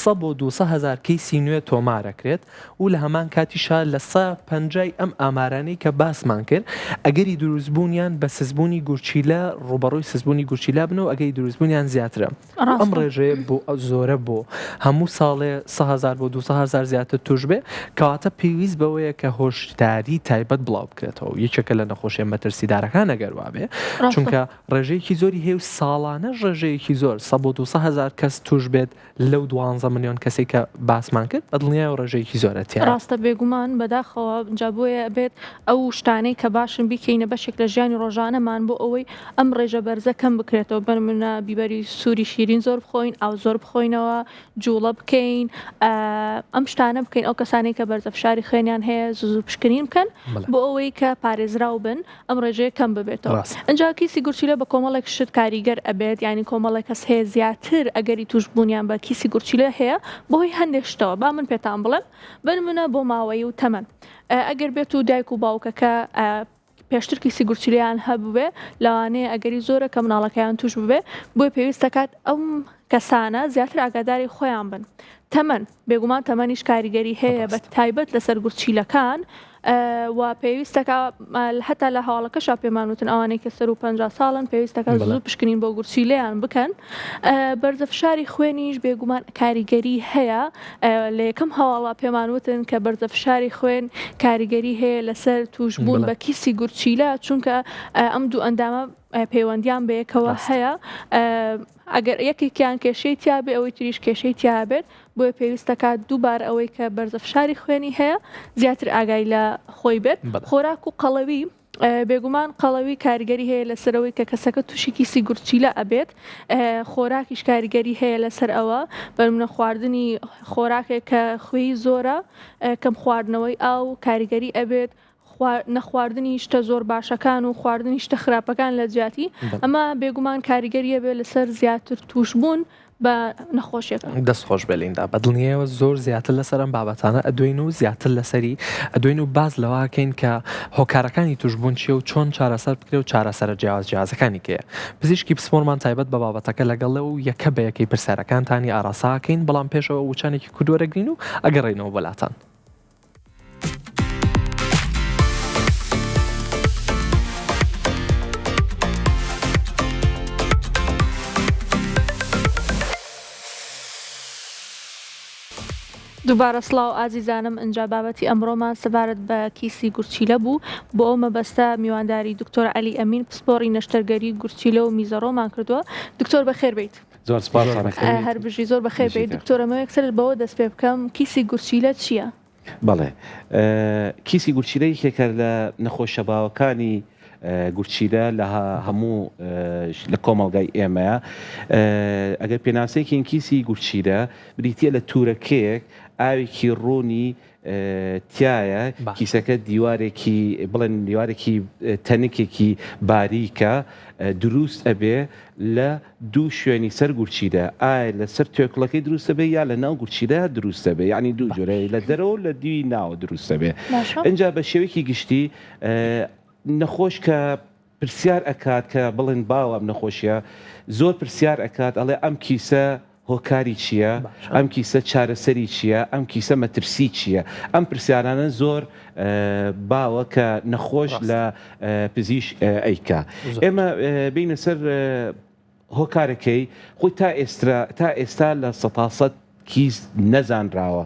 Speaker 2: سە بۆ دووسە هەزار کەیسی نوێ تۆمارەکرێت و لە هەمان کاتیشا لە سە پەنجای ئەم ئامارانەی کە باسمان کرد ئەگەری دروستبوونیان بە سستبوونی گورچیلە ڕووبەڕووی سستبوونی گورچیلە بن و ئەگەری دروستبوونیان زیاترە. ئەم
Speaker 1: ڕاستە.
Speaker 2: ڕێژەیە بۆ زۆرە بۆ هەموو ساڵێ 100 هەزار بۆ 200 هەزار زیاتر توش بێ کەواتە پێویست بەوەیە کە هۆشداری تایبەت بڵاو بکرێتەوە یەکێکە لە نەخۆشیە مەترسیدارەکان ئەگەر وابێ
Speaker 1: ڕاستە.
Speaker 2: چونکە ڕێژەیەکی زۆری هەیە و ساڵانەش ڕێژەیەکی زۆر 100 بۆ 200 هەزار کەس توش بێت لەو دوانزە ملیۆن کەسەی کە باسمان کرد بە دڵنیایەوە ڕێژەیەکی زۆرە تیایە.
Speaker 1: ڕاستە بێگومان بەداخەوە جا بۆیە ئەبێت ئەو شتانەی کە باشن بیکەینە بەشێک لە ژیانی ڕۆژانەمان بۆ ئەوەی ئەم ڕێژە بەرزە کەم بکرێتەوە بەنمونە بیبەری سووری شیرین زۆر بخۆین ئاو زۆر بخۆینەوە جوڵە بکەین ئەم شتانە بکەین ئەو کەسانەی کە بەرزە فشاری خوێنیان هەیە زوو پشکنین بکەن بۆ ئەوەی کە پارێزراو بن ئەم ڕێژەیە کەم ببێتەوە ئەجا کیسی گورچیلە بە کۆمەڵێک شت کاریگەر ئەبێت یعنی کۆمەڵێک کەس هەیە زیاتر ئەگەری توشبوونیان بە کیسی گورچیلە هەیە بەهۆی هەندێک شتەوە با من پێتان بڵێم بنمونە بۆ ماوەی و تەمەن ئەگەر بێت و دایک و باوکەکە پێشتر کیسی گورچیلەیان هەبووبێ لەوانەیە ئەگەری زۆرە کە مناڵەکەیان توش ببێ بۆیە پێویست دەکات ئەم کەسانە زیاتر ئاگاداری خۆیان بن تەمەن بێگومان تەمەنیش کاریگەری هەیە بە تایبەت لەسەر گورچیلەکان و پێویستەکە هەتا لە هەواڵەکەشا پێمان وتن ئەوانەی کە سەر و 50 ساڵن پێویستەکە زوو پشکنین بۆ گورچیلەیان بکەن بەرزە فشاری خوێنیش بێگومان کاریگەری هەیە لە یەکەم هەواڵا پێمان وتن کە بەرزە فشاری خوێن کاریگەری هەیە لەسەر توشبوون بە کیسی گورچیلە چونکە ئەم دوو ئەندامە پەیوەندیان بەیەکەوە هەیە ئەگەر یەکێکیان کێشەی تیابێ ئەوەی تریش کێشەی تیابێت بۆیە پێویست دەکات دووبارە ئەوەی کە بەرزە فشاری خوێنی هەیە زیاتر ئاگای لە خۆی بێت خۆراک و قەڵەوی بێگومان قەڵەوی کاریگەری هەیە لەسەر ئەوەی کە کەسەکە تووشی کیسی گورچیلە ئەبێت، خۆراکیش کاریگەری هەیە لەسەر ئەوە، بەنمونە خواردنی خۆراکێک کە خوێی زۆرە، کەم خواردنەوەی ئاو کاریگەری ئەبێت، نەخواردنی شتە زۆر باشەکان و خواردنی شتە خراپەکان لە جیاتی ئەمە بێگومان کاریگەری ئەبێت لەسەر زیاتر تووشبوون بە نەخۆشیەکە.
Speaker 2: دەست خۆش بێ لیندا بەدڵنیایەوە زۆر زیاتر لەسەر ئەم بابەتانە ئەدوێین و زیاتر لەسەری ئەدوێین و باس لەوە ئەکەین کە هۆکارەکانی توشبوون چیە و چۆن چارەسەر بکرێ و چارەسەرە جیاواز جیاوازەکانی کێیە پزیشکی پسپۆرمان تایبەت بە بابەتەکە لەگەڵە و یەکە بە یەکەی پرسیارەکانتانی ئاڕاستە ئەکەین بەڵام پێشەوە وچانێکی کورت وەرەگرین و ئەگەڕێینەوە بۆ لاتان.
Speaker 1: دووبارە سڵاو ئازیزانم ئنجا بابەتی ئەمڕۆمان سەبارەت بە کیسی گورچیلە بوو بۆ ئەو مەبەستە میوانداری دکتۆر عەلی ئەمین پسپۆڕی نەشتەرگەری گورچیلە و میزەڕۆمان کردووە دکتۆر بەخێر بێیت.
Speaker 3: زۆر سپاس خانە.
Speaker 1: هەر بژی زۆر بەخێر بێیت دکتۆر ئەمەوێ یەکسەر بەوە دەست پێ بکەم کیسی گورچیلە چییە؟
Speaker 3: بەڵێ کیسی گورچیلە یەکێکە لە نەخۆشە باوەکانی گورچیلە لە هەموو لە کۆمەڵگای ئێمەیە ئەگەر پێناسەیەکین کیسی گورچیلە بریتە لە تورەکەیەک ئاوێکی ڕوونی تایە کیسەکە دیوارێکی بڵێن دیوارێکی تەنکێکی باریکە دروست ئەبێ لە دوو شوێنی سەر گورچیلە ئایا لەسەر توێکڵەکەی دروست دەبێت یا لە ناو گورچیلە دروست دەبێت یعنی دوو جۆرە لە دەرەوە لە دیوی ناوە دروست دەبێت ئینجا بە شێوەیەکی گشتی نەخۆش کە پرسیار ئەکات کە بڵێن باوە ئەم نەخۆشیە زۆر پرسیار ئەکات ئەڵێ ئەم کیسە هۆکاری چییە؟ ئەم کیسە چارەسەری چییە؟ ئەم کیسە مەترسی چییە؟ ئەم پرسیارانە زۆر باوە کە نەخۆش لە پزیشک ئەیکا. ئێمە بینە سەر هۆکارەکەی خۆی تا ئێسترا تا ئێستا لە سەتاسەد کیس نەزانراوە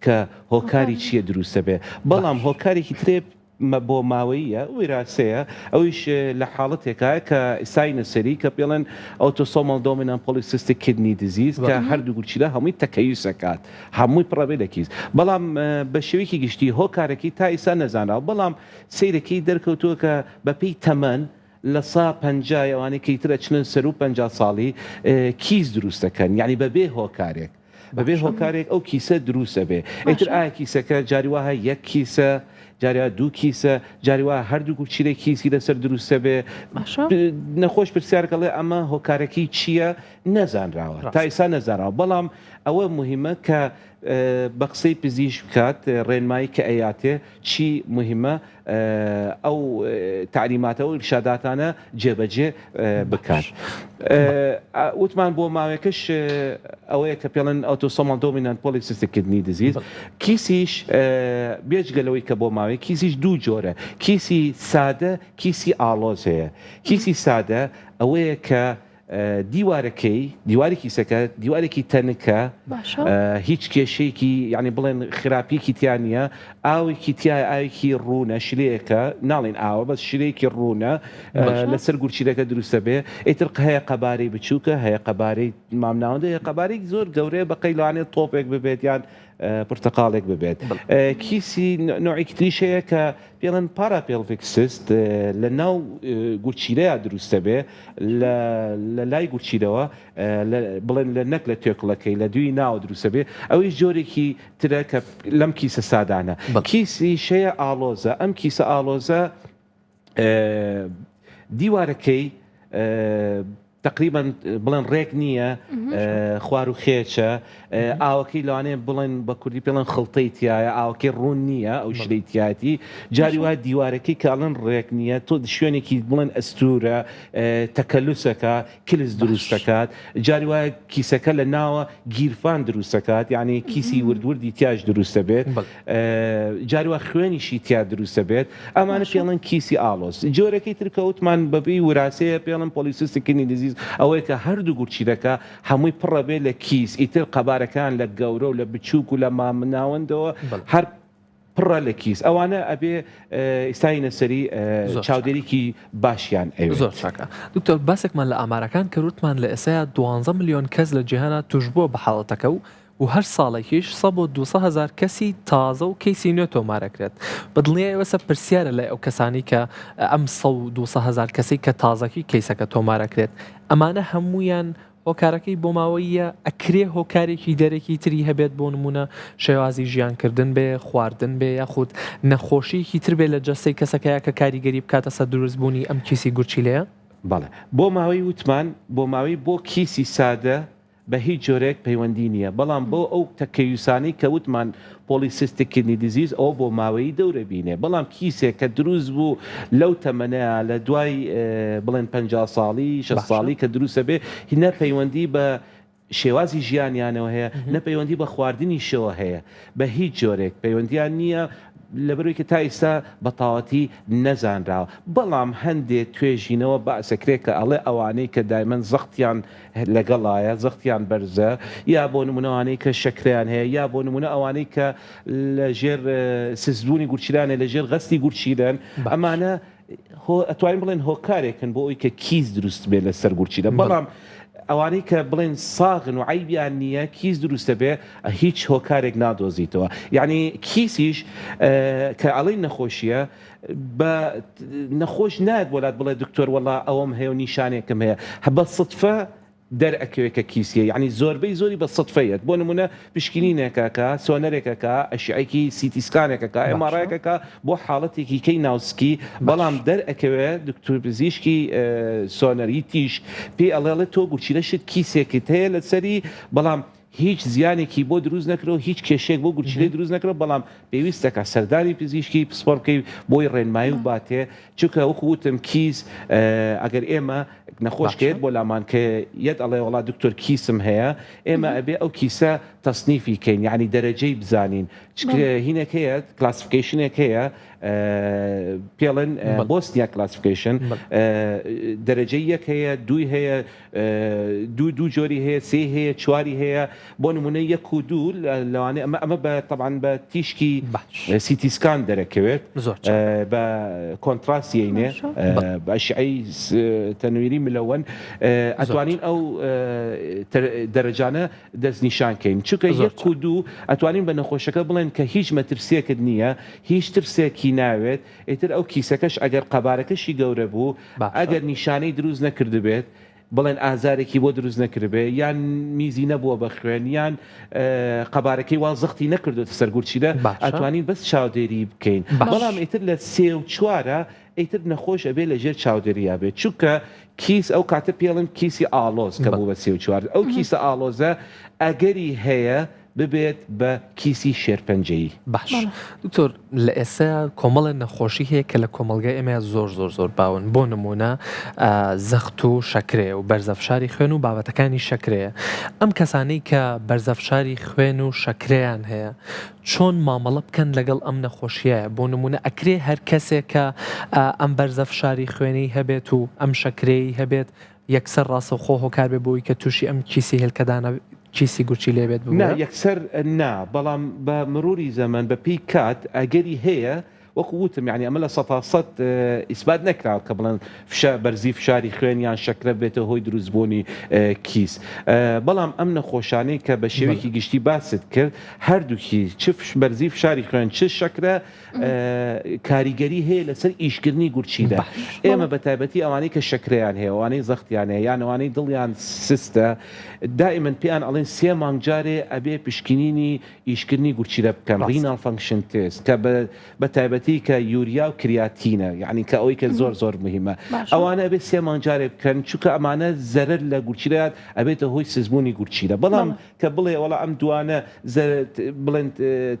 Speaker 3: کە هۆکاری چییە دروستە بێ بەڵام هۆکارێکی ترێ بۆ ماوەییە ویراسەیە ئەویش لە حاڵەتێکایە کە ساینە سەری کە پێڵێن autosomal dominant polycystic kidney disease کە هەردوو گورچیلە هەمووی تەکەیوس ئەکات هەمووی پڕەبێ لە کیس بەڵام بە شێوەیەکی گشتی هۆکارەکەی تا ئیستا نەزانراوە بەڵام سەیرەکەی دەرکەوتووە کە بەپێی تەمەن لە سا پەنجای ئەوانەی کە ئیتر ئەچنە سەروو 50 ساڵی کیس دروست دەکەن یعنی بەبێ هۆکارێک بەبێ هۆکارێک ئەو کیسە دروست ئەبێ ئیتر ئایا کیسەکە جاری وا هەیە یەک کیسە جاری وا دوو کیسە جاری وا هەردوو گورچیلەی کیسی لەسەر دروست ئەبێ نەخۆش پرسیارکە ئەڵێ ئەمە هۆکارەکەی چییە نەزانراوە تا ئیسا نەزانراوە بەڵام ئەوە مهمە کە بە قسەی پزیشک بکات ڕێنمایی کە ئەیاتێ چی مهمە ئەو تەعلیماتە و ئیرشاداتانە جێبەجێ بکات. وتمان بۆ ماوەکەش ئەوەیە کە پێڵێن autosomal dominant polycystic kidney disease کیسیش بێجگە لەوەی کە بۆ ماوەی کیسیش دوو جۆرە کیسی سادە کیسی ئاڵۆز هەیە کیسی سادە ئەوەیە کە دیوارەکەی دیواری کیسەکە دیوارێکی تەنکە هیچ کێشەیەکی یعنی بڵێن خراپیەکی تیا نییە ئاوێکی تیا ئاوێکی ڕوونە شلەیەکە ناڵین ئاوە بەس شلەیەکی ڕوونە لەسەر گورچیلەکە دروستە بێ ئیتر هەیە قەبارەی بچووکە هەیە قەبارەی مامناوەندە هەیە قەبارەی زۆر گەورەیە بە قەیلانێ تۆپێک ببێت یان پرتەقاڵێک ببێت کیسی نوعێکی تریش هەیە کە پێڵێن parapelvic cyst لە ناو گورچیلەیا دروستە بێ لە لای گورچیلەوە بڵێن لە نەک لە توێکڵەکەی لە دوی ناوە دروستە بێ ئەوەی جۆرێکی ترە کە لەم کیسە سادانە کیسی شەیە ئاڵۆزە ئەم کیسە ئاڵۆزە دیوارەکەی تەقریبەن بڵێن ڕێک نییە خوار و خێچە ئاوەکەی لەوانەیە بڵێن بە کوردی پێڵێن خڵتەی تایە ئاوەکەی ڕوون نییە ئەو شلەی تیاتی جاری وایە دیوارەکەی کاڵن ڕێک نییە تۆ شوێنێکی بڵێن ئەستورە تەکەلوسەکە کلس دروست دەکات جاری وایە کیسەکە لە ناوە گیرفان دروست دەکات یعنی کیسی وردوردی تیاش دروست دەبێت جاری وا خوێنیشی تیا دروست دەبێت ئەمانە پێڵن کیسی ئاڵۆز جۆرەکەی تر کە وتمان بەبی وراسەیە پێڵن polycystic kidney disease ئەوەیە کە هەردوو گورچیلەکە هەمووی پڕە بێت لە کیس ئیتر قەبارەکان لە گەورە و لە بچووک و لە مامناوەندەوە هەر پڕە لە کیس ئەوانە ئەبێ ئیستاینە سەری چاودێریکی باشیان ئەوێت.
Speaker 2: زۆر چاکە دکتۆر باسێکمان لە ئامارەکان کرد وتمان لە ئێسایا دوانزە ملیۆن کەس لە جیهانا توشبووە بە حاڵەتەکە و و هەر ساڵێکیش سە بۆ 200 هەزار کەسی تازە و کەیسی نوێ تۆمارەکرێت بە دڵنیای ئێوەسە پرسیارە لای ئەو کەسانی کە ئەم سە و 200 هەزار کەسەی کە تازەکی کەیسەکە تۆمارەکرێت ئەمانە هەموویان هۆکارەکەی بۆماوەییە ئەکرێ هۆکارێکی دەرەکی تری هەبێت بۆ نمونە شێوازی ژیان کردن بێ خواردن بێ یاخود نەخۆشیەکی تر بێ لە جەستەی کەسەکەیا کە کاریگەری بکاتە سەر دروست بوونی ئەم کیسی گورچیلەیە؟
Speaker 3: بەڵێ بۆ ماوەی وتمان بۆ ماوەی بۆ کیسی سادە بە هیچ جۆرێک پەیوەندی نییە بەڵام بۆ ئەو تەکەیوسانەی کە وتمان Polycystic Kidney Disease ئەوە بۆ ماوەیی دەورە بینێ بەڵام کیسێک کە دروست بوو لەو تەمەنەیا لە دوای بڵێن 50 ساڵی 60 ساڵی کە دروستە بێ نە پەیوەندی بە شێوازی ژیانیانەوە هەیە نە پەیوەندی بە خواردنیشەوە هەیە بە هیچ جۆرێک پەیوەندیان نییە. لەبەرئەوەی کە تا ئیستا بە تەواوەتی نەزانراوە بەڵام هەندێ توێژینەوە باسەکرێ کە ئەڵێ ئەوانەی کە دایمەن زەختیان لەگەڵایە زەختیان بەرزە یا بۆ نمونە ئەوانەی کە شەکرەیان هەیە یا بۆ نمونە ئەوانەی کە لە ژێر سستبوونی گورچیلانە لە ژێر غەستی گورچیلەن ئەمانە هۆ ئەتوانین بڵێن هۆکارێکن بۆ ئەوی کە کیس دروست بێت لەسەر گورچیلە بەڵام ئەوانەی کە بڵێن ساغن و عیبیان نییە کیس دروستە بێ هیچ هۆکارێک نادۆزیتەوە یعنی کیسیش کە ئەڵێن نەخۆشیە بە نەخۆش نایەت بۆ لات بڵێ دکتۆر وەڵا ئەوەم هەیە و نیشانێکم هەیە بە سدفە دەرئەکەوێت کە کیسیە یعنی زۆربەی زۆری بە سدفە یەت بۆ نمونە پشکنینێکەکە سۆنەرێکەکە ئەشعێکی CT scan ێکەکە MRI ەکەکە بۆ حاڵەتێکی کەی ناوسکی بەڵام دەرئەکەوێت دکتۆر پزیشکی سۆنەری تیشک پێی ئەڵێڵێ تۆ گورچیلەشت کیسێکت هەیە لەسەری بەڵام هیچ زیانێکی بۆ دروست نەکرەوە هیچ کێشەیەک بۆ گورچیلەی دروست نەکرەوە بەڵام پێویست دەکات سەردانی پزیشکی پسپۆر بکەی بۆی ڕێنمایی و باتێ چونکە وەکو وتم کیس ئەگەر ئێمە نەخۆش کە یەت بۆ لامان کە یەت ئەڵێ وەڵا دکتۆر کیسم هەیە ئێمە ئەبێ ئەو کیسە تەسنیفی کەین یعنی دەرەجەی بزانین هینێک هەیە classification ێک هەیە پێڵن Bosniak classification دەرەجەی یەک هەیە دووی هەیە دوو دوو جۆری هەیە سێی هەیە چواری هەیە بۆ نمونە یەک و دوو لەوانەیە ئەمە ئەمە بە تەبعەن بە تیشکی
Speaker 2: باش.
Speaker 3: CT scan دەرەکەوێت
Speaker 2: زۆر چاکە.
Speaker 3: بە contrast یەینێ
Speaker 1: باشە.
Speaker 2: بەڵێ.
Speaker 3: بە ئەشعەی تەنویری ملەوەن
Speaker 2: زۆر
Speaker 3: ئەتوانین
Speaker 2: چاکە.
Speaker 3: ئەو دەرەجانە دەستنیشان کەین چونکە
Speaker 2: زۆر
Speaker 3: یەک و
Speaker 2: چاکە.
Speaker 3: دوو ئەتوانین بە نەخۆشەکە بڵێن کە هیچ مەترسیەکت نییە هیچ ترسێکی ناوێت ئیتر ئەو کیسەکەش ئەگەر قەبارەکەشی گەورە بوو،
Speaker 2: باشە.
Speaker 3: ئەگەر نیشانەی دروست نەکردبێت، بڵێن ئازارێکی بۆ دروست نەکردبێ، یان میزی نەبووە بە خوێن، یان قەبارەکەی وا زەختی نەکردۆتە سەر گورچیلە،
Speaker 2: باشە.
Speaker 3: ئەتوانین بەس چاودێری بکەین.
Speaker 2: باش.
Speaker 3: بەڵام ئیتر لە سێ و چوارە ئیتر نەخۆش ئەبێ لە ژێر چاودێریا بێت، چونکە کیس ئەو کاتە پێڵن کیسی ئاڵۆز کە
Speaker 2: بەڵێ.
Speaker 3: بوو بە سێ و چوار، ئەو کیسە ئاڵۆزە ئەگەری هەیە ببێت بە کیسی شێرپەنجەیی.
Speaker 2: باش دکتۆر لە ئێستا کۆمەڵێ نەخۆشی هەیە کە لە کۆمەڵگای ئێمە زۆر زۆر زۆر باون بۆ نمونە زەخت و شەکرەیە و بەرزە فشاری خوێن و بابەتەکانی شەکرەیە ئەم کەسانەی کە بەرزە فشاری خوێن و شەکرەیان هەیە چۆن مامەڵە بکەن لەگەڵ ئەم نەخۆشیە بۆ نمونە ئەکرێ هەر کەسێک کە ئەم بەرزە فشاری خوێنی هەبێت و ئەم شەکرەی هەبێت یەکسەر ڕاستەوخۆ هۆکار بێ بۆی کە تووشی ئەم کیسی هێلکەدانە کیسی گورچیلەیە بێت
Speaker 3: نا
Speaker 2: ببورە؟
Speaker 3: یەکسەر نا بەڵام بە مروری زەمەن بە پێی کات ئەگەری هەیە وەکو وتم یانی ئەمە لە سەتا سەت ئیسبات نەکراوە کە بڵێن فشا بەرزی فشاری خوێن یان شەکرە بێتە هۆی دروستبوونی کیس بەڵام ئەم نەخۆشانەی کە بە شێوەیەکی گشتی باست کرد هەردووکی چ بەرزی فشاری خوێن چ شەکرە کاریگەری هەیە لەسەر ئیشکردنی گورچیلە ئێمە بە تایبەتی ئەوانەی کە شەکرەیان هەیە ئەوانەی زەختیان هەیە یان ئەوانەی دڵیان سستە دائیمەن پێیان ئەڵێن سێ مانگ جارێ ئەبێ پشکنینی ئیشکردنی گورچیلە بکەن renal function test کە بە تایبەتی کە یوریا و کریاتینە یعنی کە ئەوەی کە زۆر زۆر مهمە ئەوانە ئەبێ سێ مانگ جارێ بکەن چونکە ئەمانە زەرەر لە گورچیلەیان ئەبێتە هۆی سستبوونی گورچیلە بەڵام کە بڵێ وەڵا ئەم دوانە بڵێن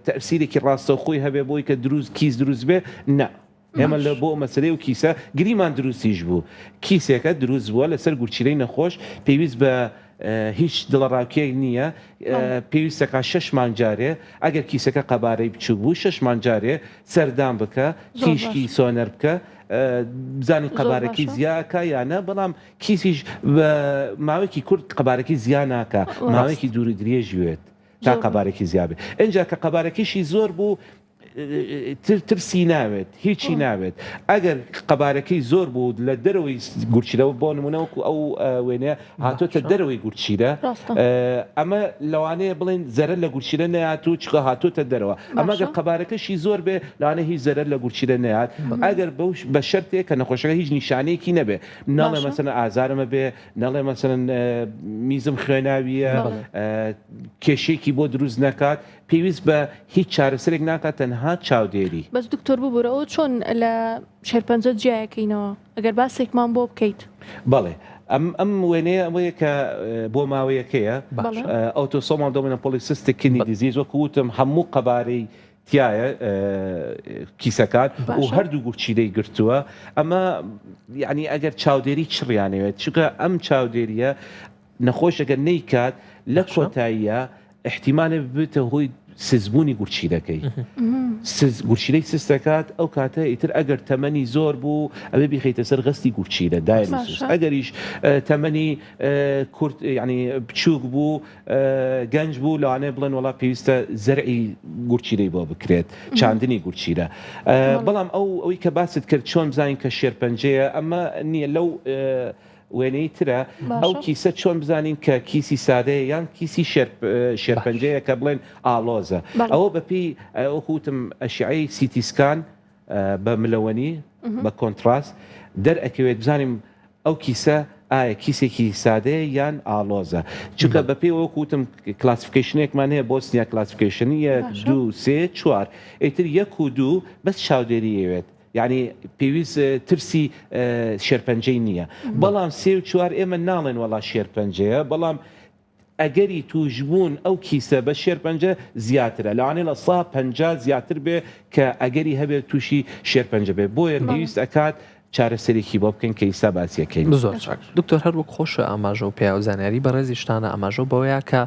Speaker 3: تەئسیرێکی ڕاستەوخۆی هەبێ بۆی کە دروست کیس دروست بێ نا ئێمە لە بۆ مەسەلەی و کیسە گریمان دروستیش بوو کیسێکە دروست بووە لەسەر گورچیلەی نەخۆش پێویست بە هیچ دڵەڕاوکێک نییە پێویستەکە شەش مانگ جارێ ئەگەر کیسەکە قەبارەی بچوک بوو شەش مانگ جارێ سەردان بکە تیشکی سۆنەر بکە بزانین قەبارەکەی زیاکە یانە بەڵام کیسیش بە ماوەیەکی کورت قەبارەکەی زیا ناکا ماوەیەکی دوور و درێژ وێت تا قەبارەکی زیا بێ ئینجا کە قەبارەکەیشی زۆر بوو تر ترسی ناوێت هیچی ناوێت ئەگەر قەبارەکەی زۆر بوو لە دەرەوەی گورچیلەوە بۆ نمونە وەکو ئەو وێنەیە هاتۆتە دەرەوەی گورچیلە ئەمە لەوانەیە بڵێن زەرەر لە گورچیلە نەیات و چکە هاتۆتە دەرەوە ئەمە گەر قەبارەکەشی زۆر بێ لەوانەیە هیچ زەرەر لە گورچیلە نەیات ئەگەر بە شەرتێک کە نەخۆشەکە هیچ نیشانەیەکی نەبێ نەڵێ مەسەلەن ئازارم ئەبێ، نەڵێ مەسەلەن میزم خوێناوییە، کێشەیەکی بۆ دروست نەکات، پێویست بە هیچ چارەسەرێک ناکات تەنها چاودێری.
Speaker 1: بەس دکتۆر ببورە ئەوە چۆن لە شێرپەنجە جیایەکەینەوە ئەگەر باسێکمان بۆ بکەیت؟
Speaker 3: بەڵێ ئەم ئەم وێنەیە ئەوەیە کە بۆ ماوەیەکەیە autosomal dominant polycystic kidney disease وەکو وتم هەموو قەبارەی تیایە کیسەکان و هەردوو گورچیلەی گرتووە ئەمە یعنی ئەگەر چاودێری چڕیانەوێت چونکە ئەم چاودێریە نەخۆش ئەگەر نەیکات لە کۆتاییە احتیمالە ببێتە هۆی سزبوونی گورچیلەکەی. گورچیلەی سست دەکات ئەو کاتە ئیتر ئەگەر تەمەنی زۆر بوو ئەبێ بیخەیتە سەر غەستی گورچیلە dialysis ئەگەریش تەمەنی کورت یعنی بچووک بوو گەنج بوو لەوانەیە بڵێن وڵا پێویستە زەرعی گورچیلەی بۆ بکرێت چاندنی گورچیلە بەڵام ئەو ئەوی کە باست کرد چۆن بزانین کە شێرپەنجەیە ئەمە نییە لەو وێنەی ترە ئەو کیسە چۆن بزانین کە کیسی سادەیە یان کیسی شێرپەنجەیە کە بڵێن ئاڵۆزە ئەوە بەپێی وەکو وتم ئەشعەی CT scan بە ملەوەنی بە contrast دەرئەکەوێت بزانین ئەو کیسە ئایا کیسێکی سادەیە یان ئاڵۆزە چونکە بەپێی وەکو وتم classification ێکمان هەیە Bosnia classification یەک دوو سێ چوار ئیتر یەک و دوو بەس چاودێری ئەوێت یانی پێویست ترسی شێرپەنجەی نییە بەڵام سێ و چوار ئێمە ناڵێن وەڵا شێرپەنجەیە بەڵام ئەگەری توشبوون ئەو کیسە بە شێرپەنجە زیاترە لەوانەیە لە سا 50 زیاتر بێ کە ئەگەری هەبێت تووشی شێرپەنجە بێ بۆیە پێویست ئەکات چارەسەرێکی بۆ بکەین کە ئیستا باسیەکەین.
Speaker 2: زۆر چاک دکتۆر هەر وەک خۆشە ئاماژە و پیا و زانیاری بەڕێزیشتانە ئاماژە بەوەیە کە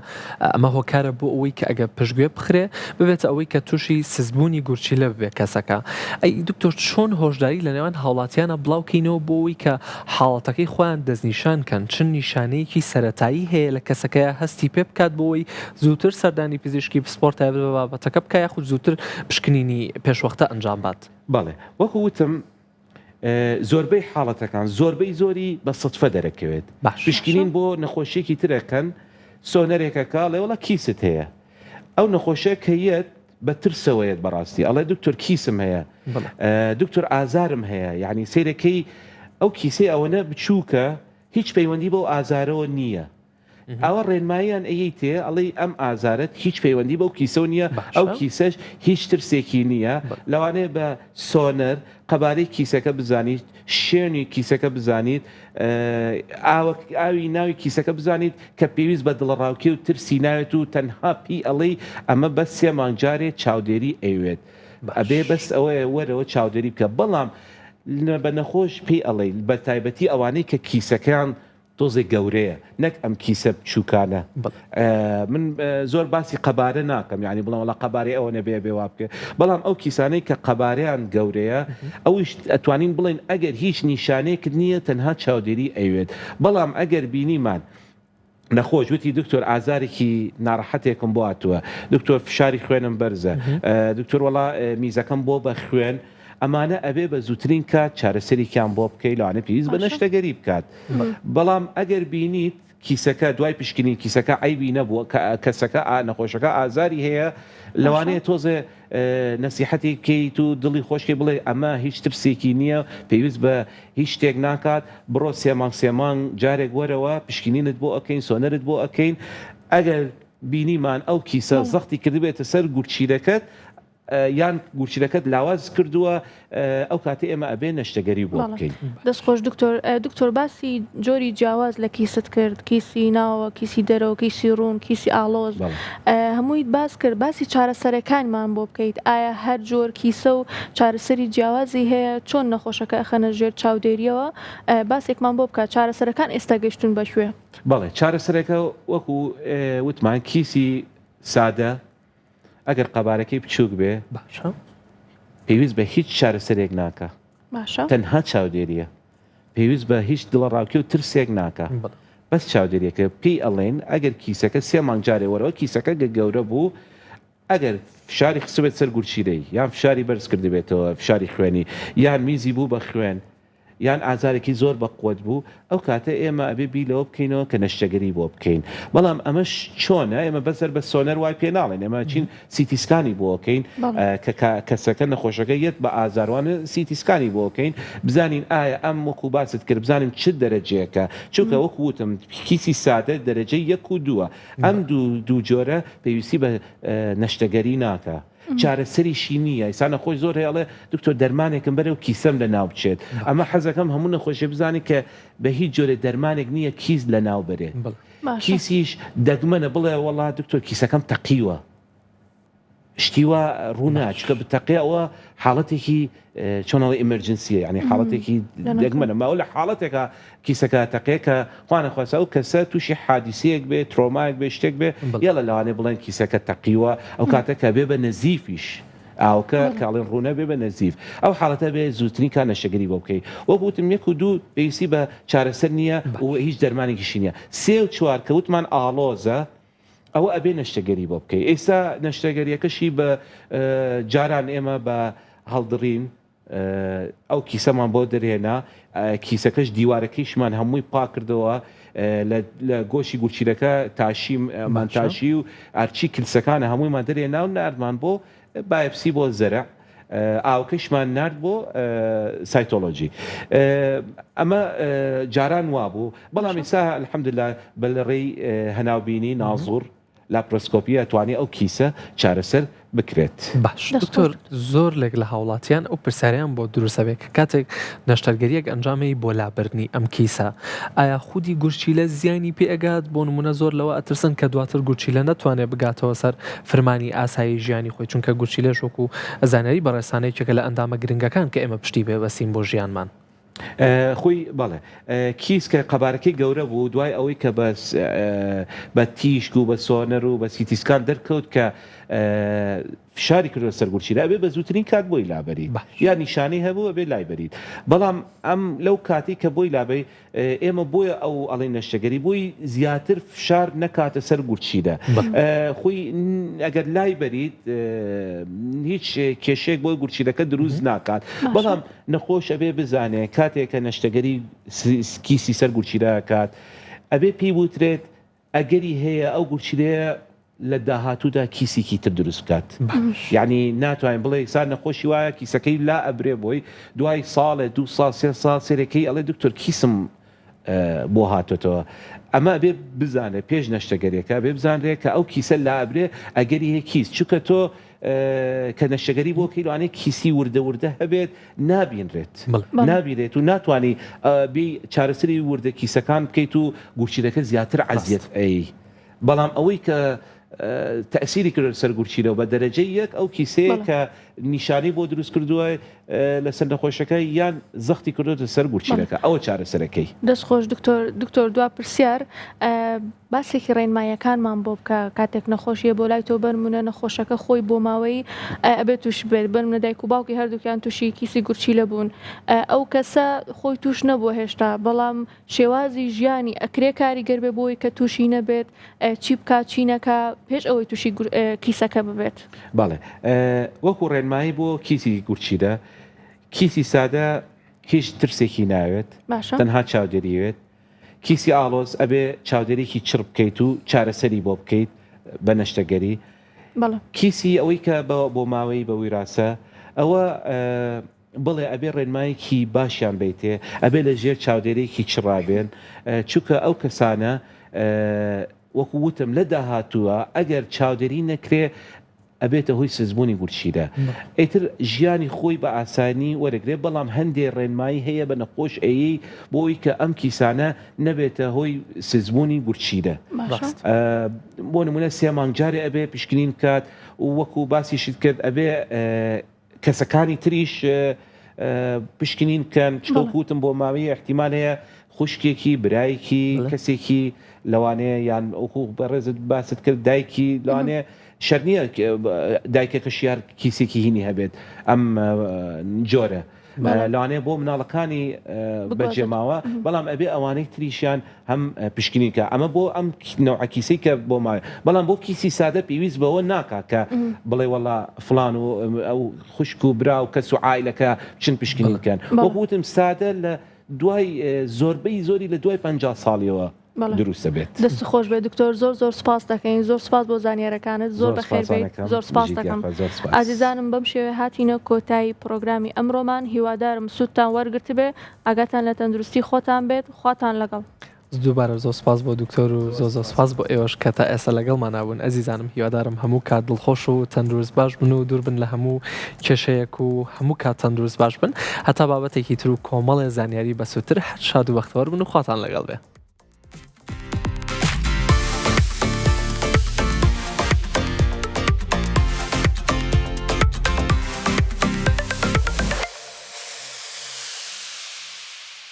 Speaker 2: ئەمە هۆکارە بۆ ئەوەی کە ئەگەر پشتگوێ بخرێ ببێتە ئەوەی کە تووشی سستبوونی گورچیلە ببێ کەسەکە. ئەی دکتۆر چۆن هۆشداری لە نێوان هاوڵاتیانە بڵاو کەینەوە بۆ ئەوەی کە حاڵەتەکەی خۆیان دەستنیشان کەن چ نیشانەیەکی سەرەتایی هەیە لە کەسەکەیا هەستی پێ بکات بۆ ئەوەی زووتر سەردانی پزیشکی پسپۆر تایبەت بە بابەتەکە بکا یاخود زووتر پشکنینی پێشوەختە ئەنجام بات؟
Speaker 3: بەڵێ وەکو وتم زۆربەی حاڵەتەکان زۆربەی زۆری بە سدفە دەرەکەوێت پشکنین بۆ نەخۆشیێکی ترەکەن سۆنەرێکەکە ئەڵێ وڵا کیست هەیە ئەو نەخۆشیە کە یەت بە ترسەوەیەت بەڕاستی ئەڵێ دکتۆر کیسم هەیە دکتۆر ئازارم هەیە یعنی سیرەکەی ئەو کیسەی ئەوەنە بچووکە هیچ پەیوەندی بەو ئازارەوە نییە ئەوە ڕێنماییان ئەیەیتێ ئەڵێی ئەم ئازارەت هیچ پەیوەندی بەو کیسەوە نییە ئەو کیسەش هیچ ترسێکی نییە لەوانەیە بە سۆنەر قەبارەی کیسەکە بزانیت شوێنی کیسەکە بزانیت ئاوی ناوی کیسەکە بزانیت کە پێویست بە دڵەڕاوکێ و ترسی ناوێت و تەنها پێی ئەڵێی ئەمە بەس سێ مانگ جارێ چاودێری ئەیوێت ئەبێ بەس ئەوەیە وەرەوە چاودێری بکە بەڵام بە نەخۆش پێی ئەڵێی بە تایبەتی ئەوانەی کە کیسەکەیان تۆزێک گەورەیە نەک ئەم کیسە بچووکانە من زۆر باسی قەبارە ناکەم یعنی بڵێم وڵا قەبارەی ئەوە نەبێ بێ وا بکە بەڵام ئەو کیسانەی کە قەبارەیان گەورەیە ئەوش ئەتوانین بڵێن ئەگەر هیچ نیشانەیەکت نییە تەنها چاودێری ئەوێت بەڵام ئەگەر بینیمان نەخۆش وتی دکتۆر ئازارێکی ناڕەحەتێکم بۆ هاتووە دکتۆر فشاری خوێنم بەرزە دکتۆر وڵا میزەکەم بۆ بە خوێن ئەمانە ئەبێ بە زووترین کات چارەسەرێکیان بۆ بکەی لەوانەیە پێویست بە نەشتەگەری بکات بەڵام ئەگەر بینیت کیسەکە دوای پشکنین کیسەکە عەیبی نەبووە کەسەکە نەخۆشەکە ئازاری هەیە لەوانەیە تۆزێ نەسیحەتی بکەیت و دڵی خۆشکەی بڵێ ئەمە هیچ ترسێکی نییە پێویست بە هیچ شتێک ناکات بڕۆ سێ مانگ سێ مانگ جارێک وەرەوە پشکنینت بۆ ئەکەین سۆنەرت بۆ ئەکەین ئەگەر بینیمان ئەو کیسە زەختی کردبێتە سەر گورچیلەکەت یان گورچیلەکەت لاواز کردووە ئەو کاتە ئێمە ئەبێ نەشتەگەری بۆ بکەین.
Speaker 1: دەست خۆش دکتۆر دکتۆر باسی جۆری جیاواز لە کیست کرد کیسی ناوەوە کیسی دەرەوە کیسی ڕوون کیسی ئاڵۆز هەموویت باس کرد باسی چارەسەرەکانمان بۆ بکەیت ئایا هەر جۆر کیسە و چارەسەری جیاوازی هەیە چۆن نەخۆشەکە ئەخەنە ژێر چاودێریەوە باسێکمان بۆ بکە چارەسەرەکان ئێستا گەشتون بە کوێ؟
Speaker 3: بەڵێ چارەسەرەکە وەکو وتمان کیسی سادە ئەگەر قەبارەکەی بچووک بێ
Speaker 2: باشە
Speaker 3: پێویست بە هیچ چارەسەرێک ناکا
Speaker 1: باشە
Speaker 3: تەنها چاودێریە پێویست بە هیچ دڵەڕاوکێ و ترسێک ناکا بەس چاودێریەکە پێی ئەڵێن ئەگەر کیسەکە سێ مانگ جارێ وەرەوە کیسەکە گە گەورە بوو ئەگەر فشاری خستبێت سەر گورچیلەی یان فشاری بەرز کردبێتەوە فشاری خوێنی یان میزی بوو بە خوێن یان ئازارێکی زۆر بە قوەت بوو ئەو کاتە ئێمە ئەبێ بیر لەوە بکەینەوە کە نەشتەگەری بۆ بکەین بەڵام ئەمەش چۆنە ئێمە بەس هەر بە سۆنەر وای پێ ناڵێن ئێمە چین CT scan ی بۆ ئەکەین کە کەسەکە نەخۆشەکە یەت بە ئازاروانە CT scan ی بۆ ئەکەین بزانین ئایا ئەم وەکو باست کرد بزانین چ دەرەجەیەکە چونکە وەکو وتم کیسی سادە دەرەجەی یەک و دووە ئەم دوو جۆرە پێویستی بە نەشتەگەری ناکا. چارەسەریشی نییە ئیسا نەخۆش زۆر هەیە ئەڵێ دکتۆر دەرمانێکم بەرێ و کیسەم لە ناو بچێت ئەمە حەزەکەم هەموو نەخۆشێ بزانێت کە بە هیچ جۆرێ دەرمانێک نییە کیس لە ناو بەرێ کیسیش دەگمەنە بڵێ وەڵا دکتۆر کیسەکەم تەقیوە شتی وا ڕوونا چکە بتەقێ ئەوە حاڵەتێکی چۆن ئەڵێ emergency یە یعنی حاڵەتێکی دەگمەنە ماوە لە حاڵەتێکا کیسەکە تەقێ کە خوانەخواستە ئەو کەسە تووشی حادیسەیەک بێ ترۆمایەک بێ شتێک بێ یاڵە لەوانەیە بڵێن کیسەکە تەقیوە ئەو کاتە کە بێ بە نەزیفیش. ئاوەکە کاڵێن ڕوونە بێ بە نەزیف ئەو حاڵەتە بێ زووترین کات نەشتەگەری بۆ بکەی وەک وتم یەک و دوو پێویستی بە چارەسەر نییە و هیچ دەرمانێکیشی نییە سێ و چوار کە وتمان ئاڵۆزە ئەوە ئەبێ نەشتەگەری بۆ بکەی ئێستا نەشتەگەریەکەشی بە جاران ئێمە بە هەڵدڕین ئەو کیسەمان بۆ دەرهێنا کیسەکەش دیوارەکەیشمان هەمووی پاکردەوە لە گۆشی گورچیلەکە تاشیمان تاشی و ئەرچی کلسەکانە هەموویمان دەرێنا و ناردمان بۆ biopsy بۆ زەرع ئاوەکەشمان نارد بۆ cytology ئەمە جاران وابوو بەڵام ئێستا الحمدلله بە لە ڕێی هەناوبینی نازوڕ laparoscopy ئەتوانێ ئەو کیسە چارەسەر بکرێت.
Speaker 2: باش دکتۆر زۆر لێک لە هاوڵاتیان ئەو پرسیارەیان بۆ دروست ئەبێ کە کاتێک نەشتەرگەریەک ئەنجامەی بۆ لابردنی ئەم کیسە ئایا خودی گورچیلە زیانی پێ ئەگات بۆ نمونە زۆر لەوە ئەترسن کە دواتر گورچیلە نەتوانێ بگاتەوە سەر فرمانی ئاسایی ژیانی خۆی چونکە گورچیلەش وەکو زانیاری بەڕێزتانە یەکێکە لە ئەندامە گرنگەکان کە ئێمە پشتی پێ بەستین بۆ ژیانمان.
Speaker 3: خۆی بەڵێ کیس کە قەبارەکەی گەورە بوو دوای ئەوەی کە بە بە تیشک و بە سۆنەر و بە CT scan دەرکەوت کە فشاری کردوە سەر گورچیلە ئەبێ بە زووترین کات بۆی لابەریت یا نیشانەی هەبوو ئەبێ لای بەریت بەڵام ئەم لەو کاتی کە بۆی لابەی ئێمە بۆیە ئەو ئەڵێین نەشتەگەری بۆی زیاتر فشار نەکاتە سەر گورچیلە خۆی ئەگەر لای بەریت هیچ کێشەیەک بۆ گورچیلەکە دروست ناکات بەڵام نەخۆش ئەبێ بزانێ کاتێک کە نەشتەگەری کیسی سەر گورچیلە ئەکات ئەبێ پێی وترێت ئەگەری هەیە ئەو گورچیلەیە لە داهاتوودا کیسێکی تر دروست بکات یعنی ناتوانین بڵێ سا نەخۆشی وایە کیسەکەی لا ئەبرێ بۆی دوای ساڵێ دو ساڵ سێ ساڵ سێرەکەی ئەڵێ دکتۆر کیسم بۆ هاتۆتەوە ئەمە بێ بزانێ پێش نەشتەگەریەکە بێ بزانرێ کە ئەو کیسە لا ئەبرێ ئەگەری هەیە کیس چونکە تۆ کە نەشتەگەری بۆ کەی لەوانەیە کیسی وردە وردە هەبێت نابینرێت نابینرێت و ناتوانانی بی چارەسەری وردە کیسەکان بکەیت و گورچیلەکە زیاتر عەزیەت ئەی بەڵام ئەوەی کە تەئسیری کردوە سەر گورچیلە و بە دەرەجەی یەک ئەو کیسەیە کە نیشانەی بۆ دروست کردووە لەسەر نەخۆشەکە یان زەختی کردوتە سەر گورچیلەکە ئەوە چارەسەرەکەی.
Speaker 1: دەست خۆش دکتۆر دکتۆر دوا پرسیار باسێکی ڕێنماییەکانمان بۆ بکە کاتێک نەخۆشیە بۆ لای تۆ بەرمونە نەخۆشەکە خۆی بۆ ماوەی ئەبێت توش بێت بەرمونە دایک و باوکی هەردووکیان تووشی کیسی گورچیلە بوون ئەو کەسە خۆی توش نەبووە هێشتا بەڵام شێوازی ژیانی ئەکرێ کاریگەر بێ بۆی کە تووشی نەبێت چی بکا چی نەکا پێش ئەوەی تووشی کیسەکە ببێت؟
Speaker 3: بەڵێ وەکو ڕێنمایی بۆ کیسی گورچیلە کیسی سادە هیچ ترسێکی ناوێت
Speaker 1: باشە
Speaker 3: تەنها چاودێری وێت کیسی ئاڵۆز ئەبێ چاودێریکی چڕ بکەیت و چارەسەری بۆ بکەیت بە نەشتەگەری
Speaker 1: بەڵێ
Speaker 3: کیسی ئەوەی کە بە بۆ ماوەی بە ویراسە ئەوە بەڵێ ئەبێ ڕێنمایەکی باشیان بەیتێ ئەبێ لە ژێر چاودێرێکی چڕا بێن چونکە ئەو کەسانە وەکو وتم لە داهاتووە ئەگەر چاودێری نەکرێ ئەبێتە هۆی سزبوونی گورچیلە ئیتر ژیانی خۆی بە ئاسانی وەرەگرێ بەڵام هەندێ ڕێنمایی هەیە بە نەخۆش ئەیەی بۆی کە ئەم کیسانە نەبێتە هۆی سزبوونی گورچیلە بۆ نمونە سێ مانگ جارێ ئەبێ پشکنین بکات وەکو باسیشت کرد ئەبێ کەسەکانی تریش پشکنین بکەن چونکە وتم بۆ ماوەی احتیمال هەیە خوشکێکی برایکی کەسێکی لەوانەیە یان وەکو بەڕێزت باست کرد دایکی لەوانەیە شەر نییە دایکەکە شیار کیسێکی هینی هەبێت ئەم جۆرە لەوانەیە بۆ مناڵەکانی بەجێماوە بەڵام ئەبێ ئەوانەی تریشیان هەم پشکنین کە ئەمە بۆ ئەم نەوعە کیسەی کە بۆ ماوە بەڵام بۆ کیسی سادە پێویست بەوە ناکا کە بڵێ وەڵا فڵان و ئەو خوشک و برا و کەس و عایلەکە بچن پشکنین بکەن وەکو وتم سادە لە دوای زۆربەی زۆری لە دوای 50 ساڵیەوە دروستە بێت.
Speaker 1: دەست خۆش بێت دکتۆر زۆر زۆر سپاس دەکەین زۆر سپاس بۆ زانیارەکانت زۆر بەخێر بێیت زۆر سپاس دەکەم ئازیزانم بەم شێوەیە هاتینە کۆتایی پڕۆگرامی ئەمڕۆمان هیوادارم سوودتان وەرگرتبێ ئاگاتان لە تەندروستی خۆتان بێت خواتان لەگەڵ.
Speaker 2: دووبارە زۆر سوپاس بۆ دکتۆر و زۆر زۆر سوپاس بۆ ئێوەش کە تا ئێستا لەگەڵمانا بوون ئەزیزانم هیوادارم هەموو کات دڵخۆش و تەندروست باش بن و دوور بن لە هەموو کێشەیەک و هەموو کات تەندروست باش بن هەتا بابەتێکی تر و کۆمەڵێ زانیاری بەسوودتر هەر شاد و بەختەوەر بن و خواتان لەگەڵ بێ.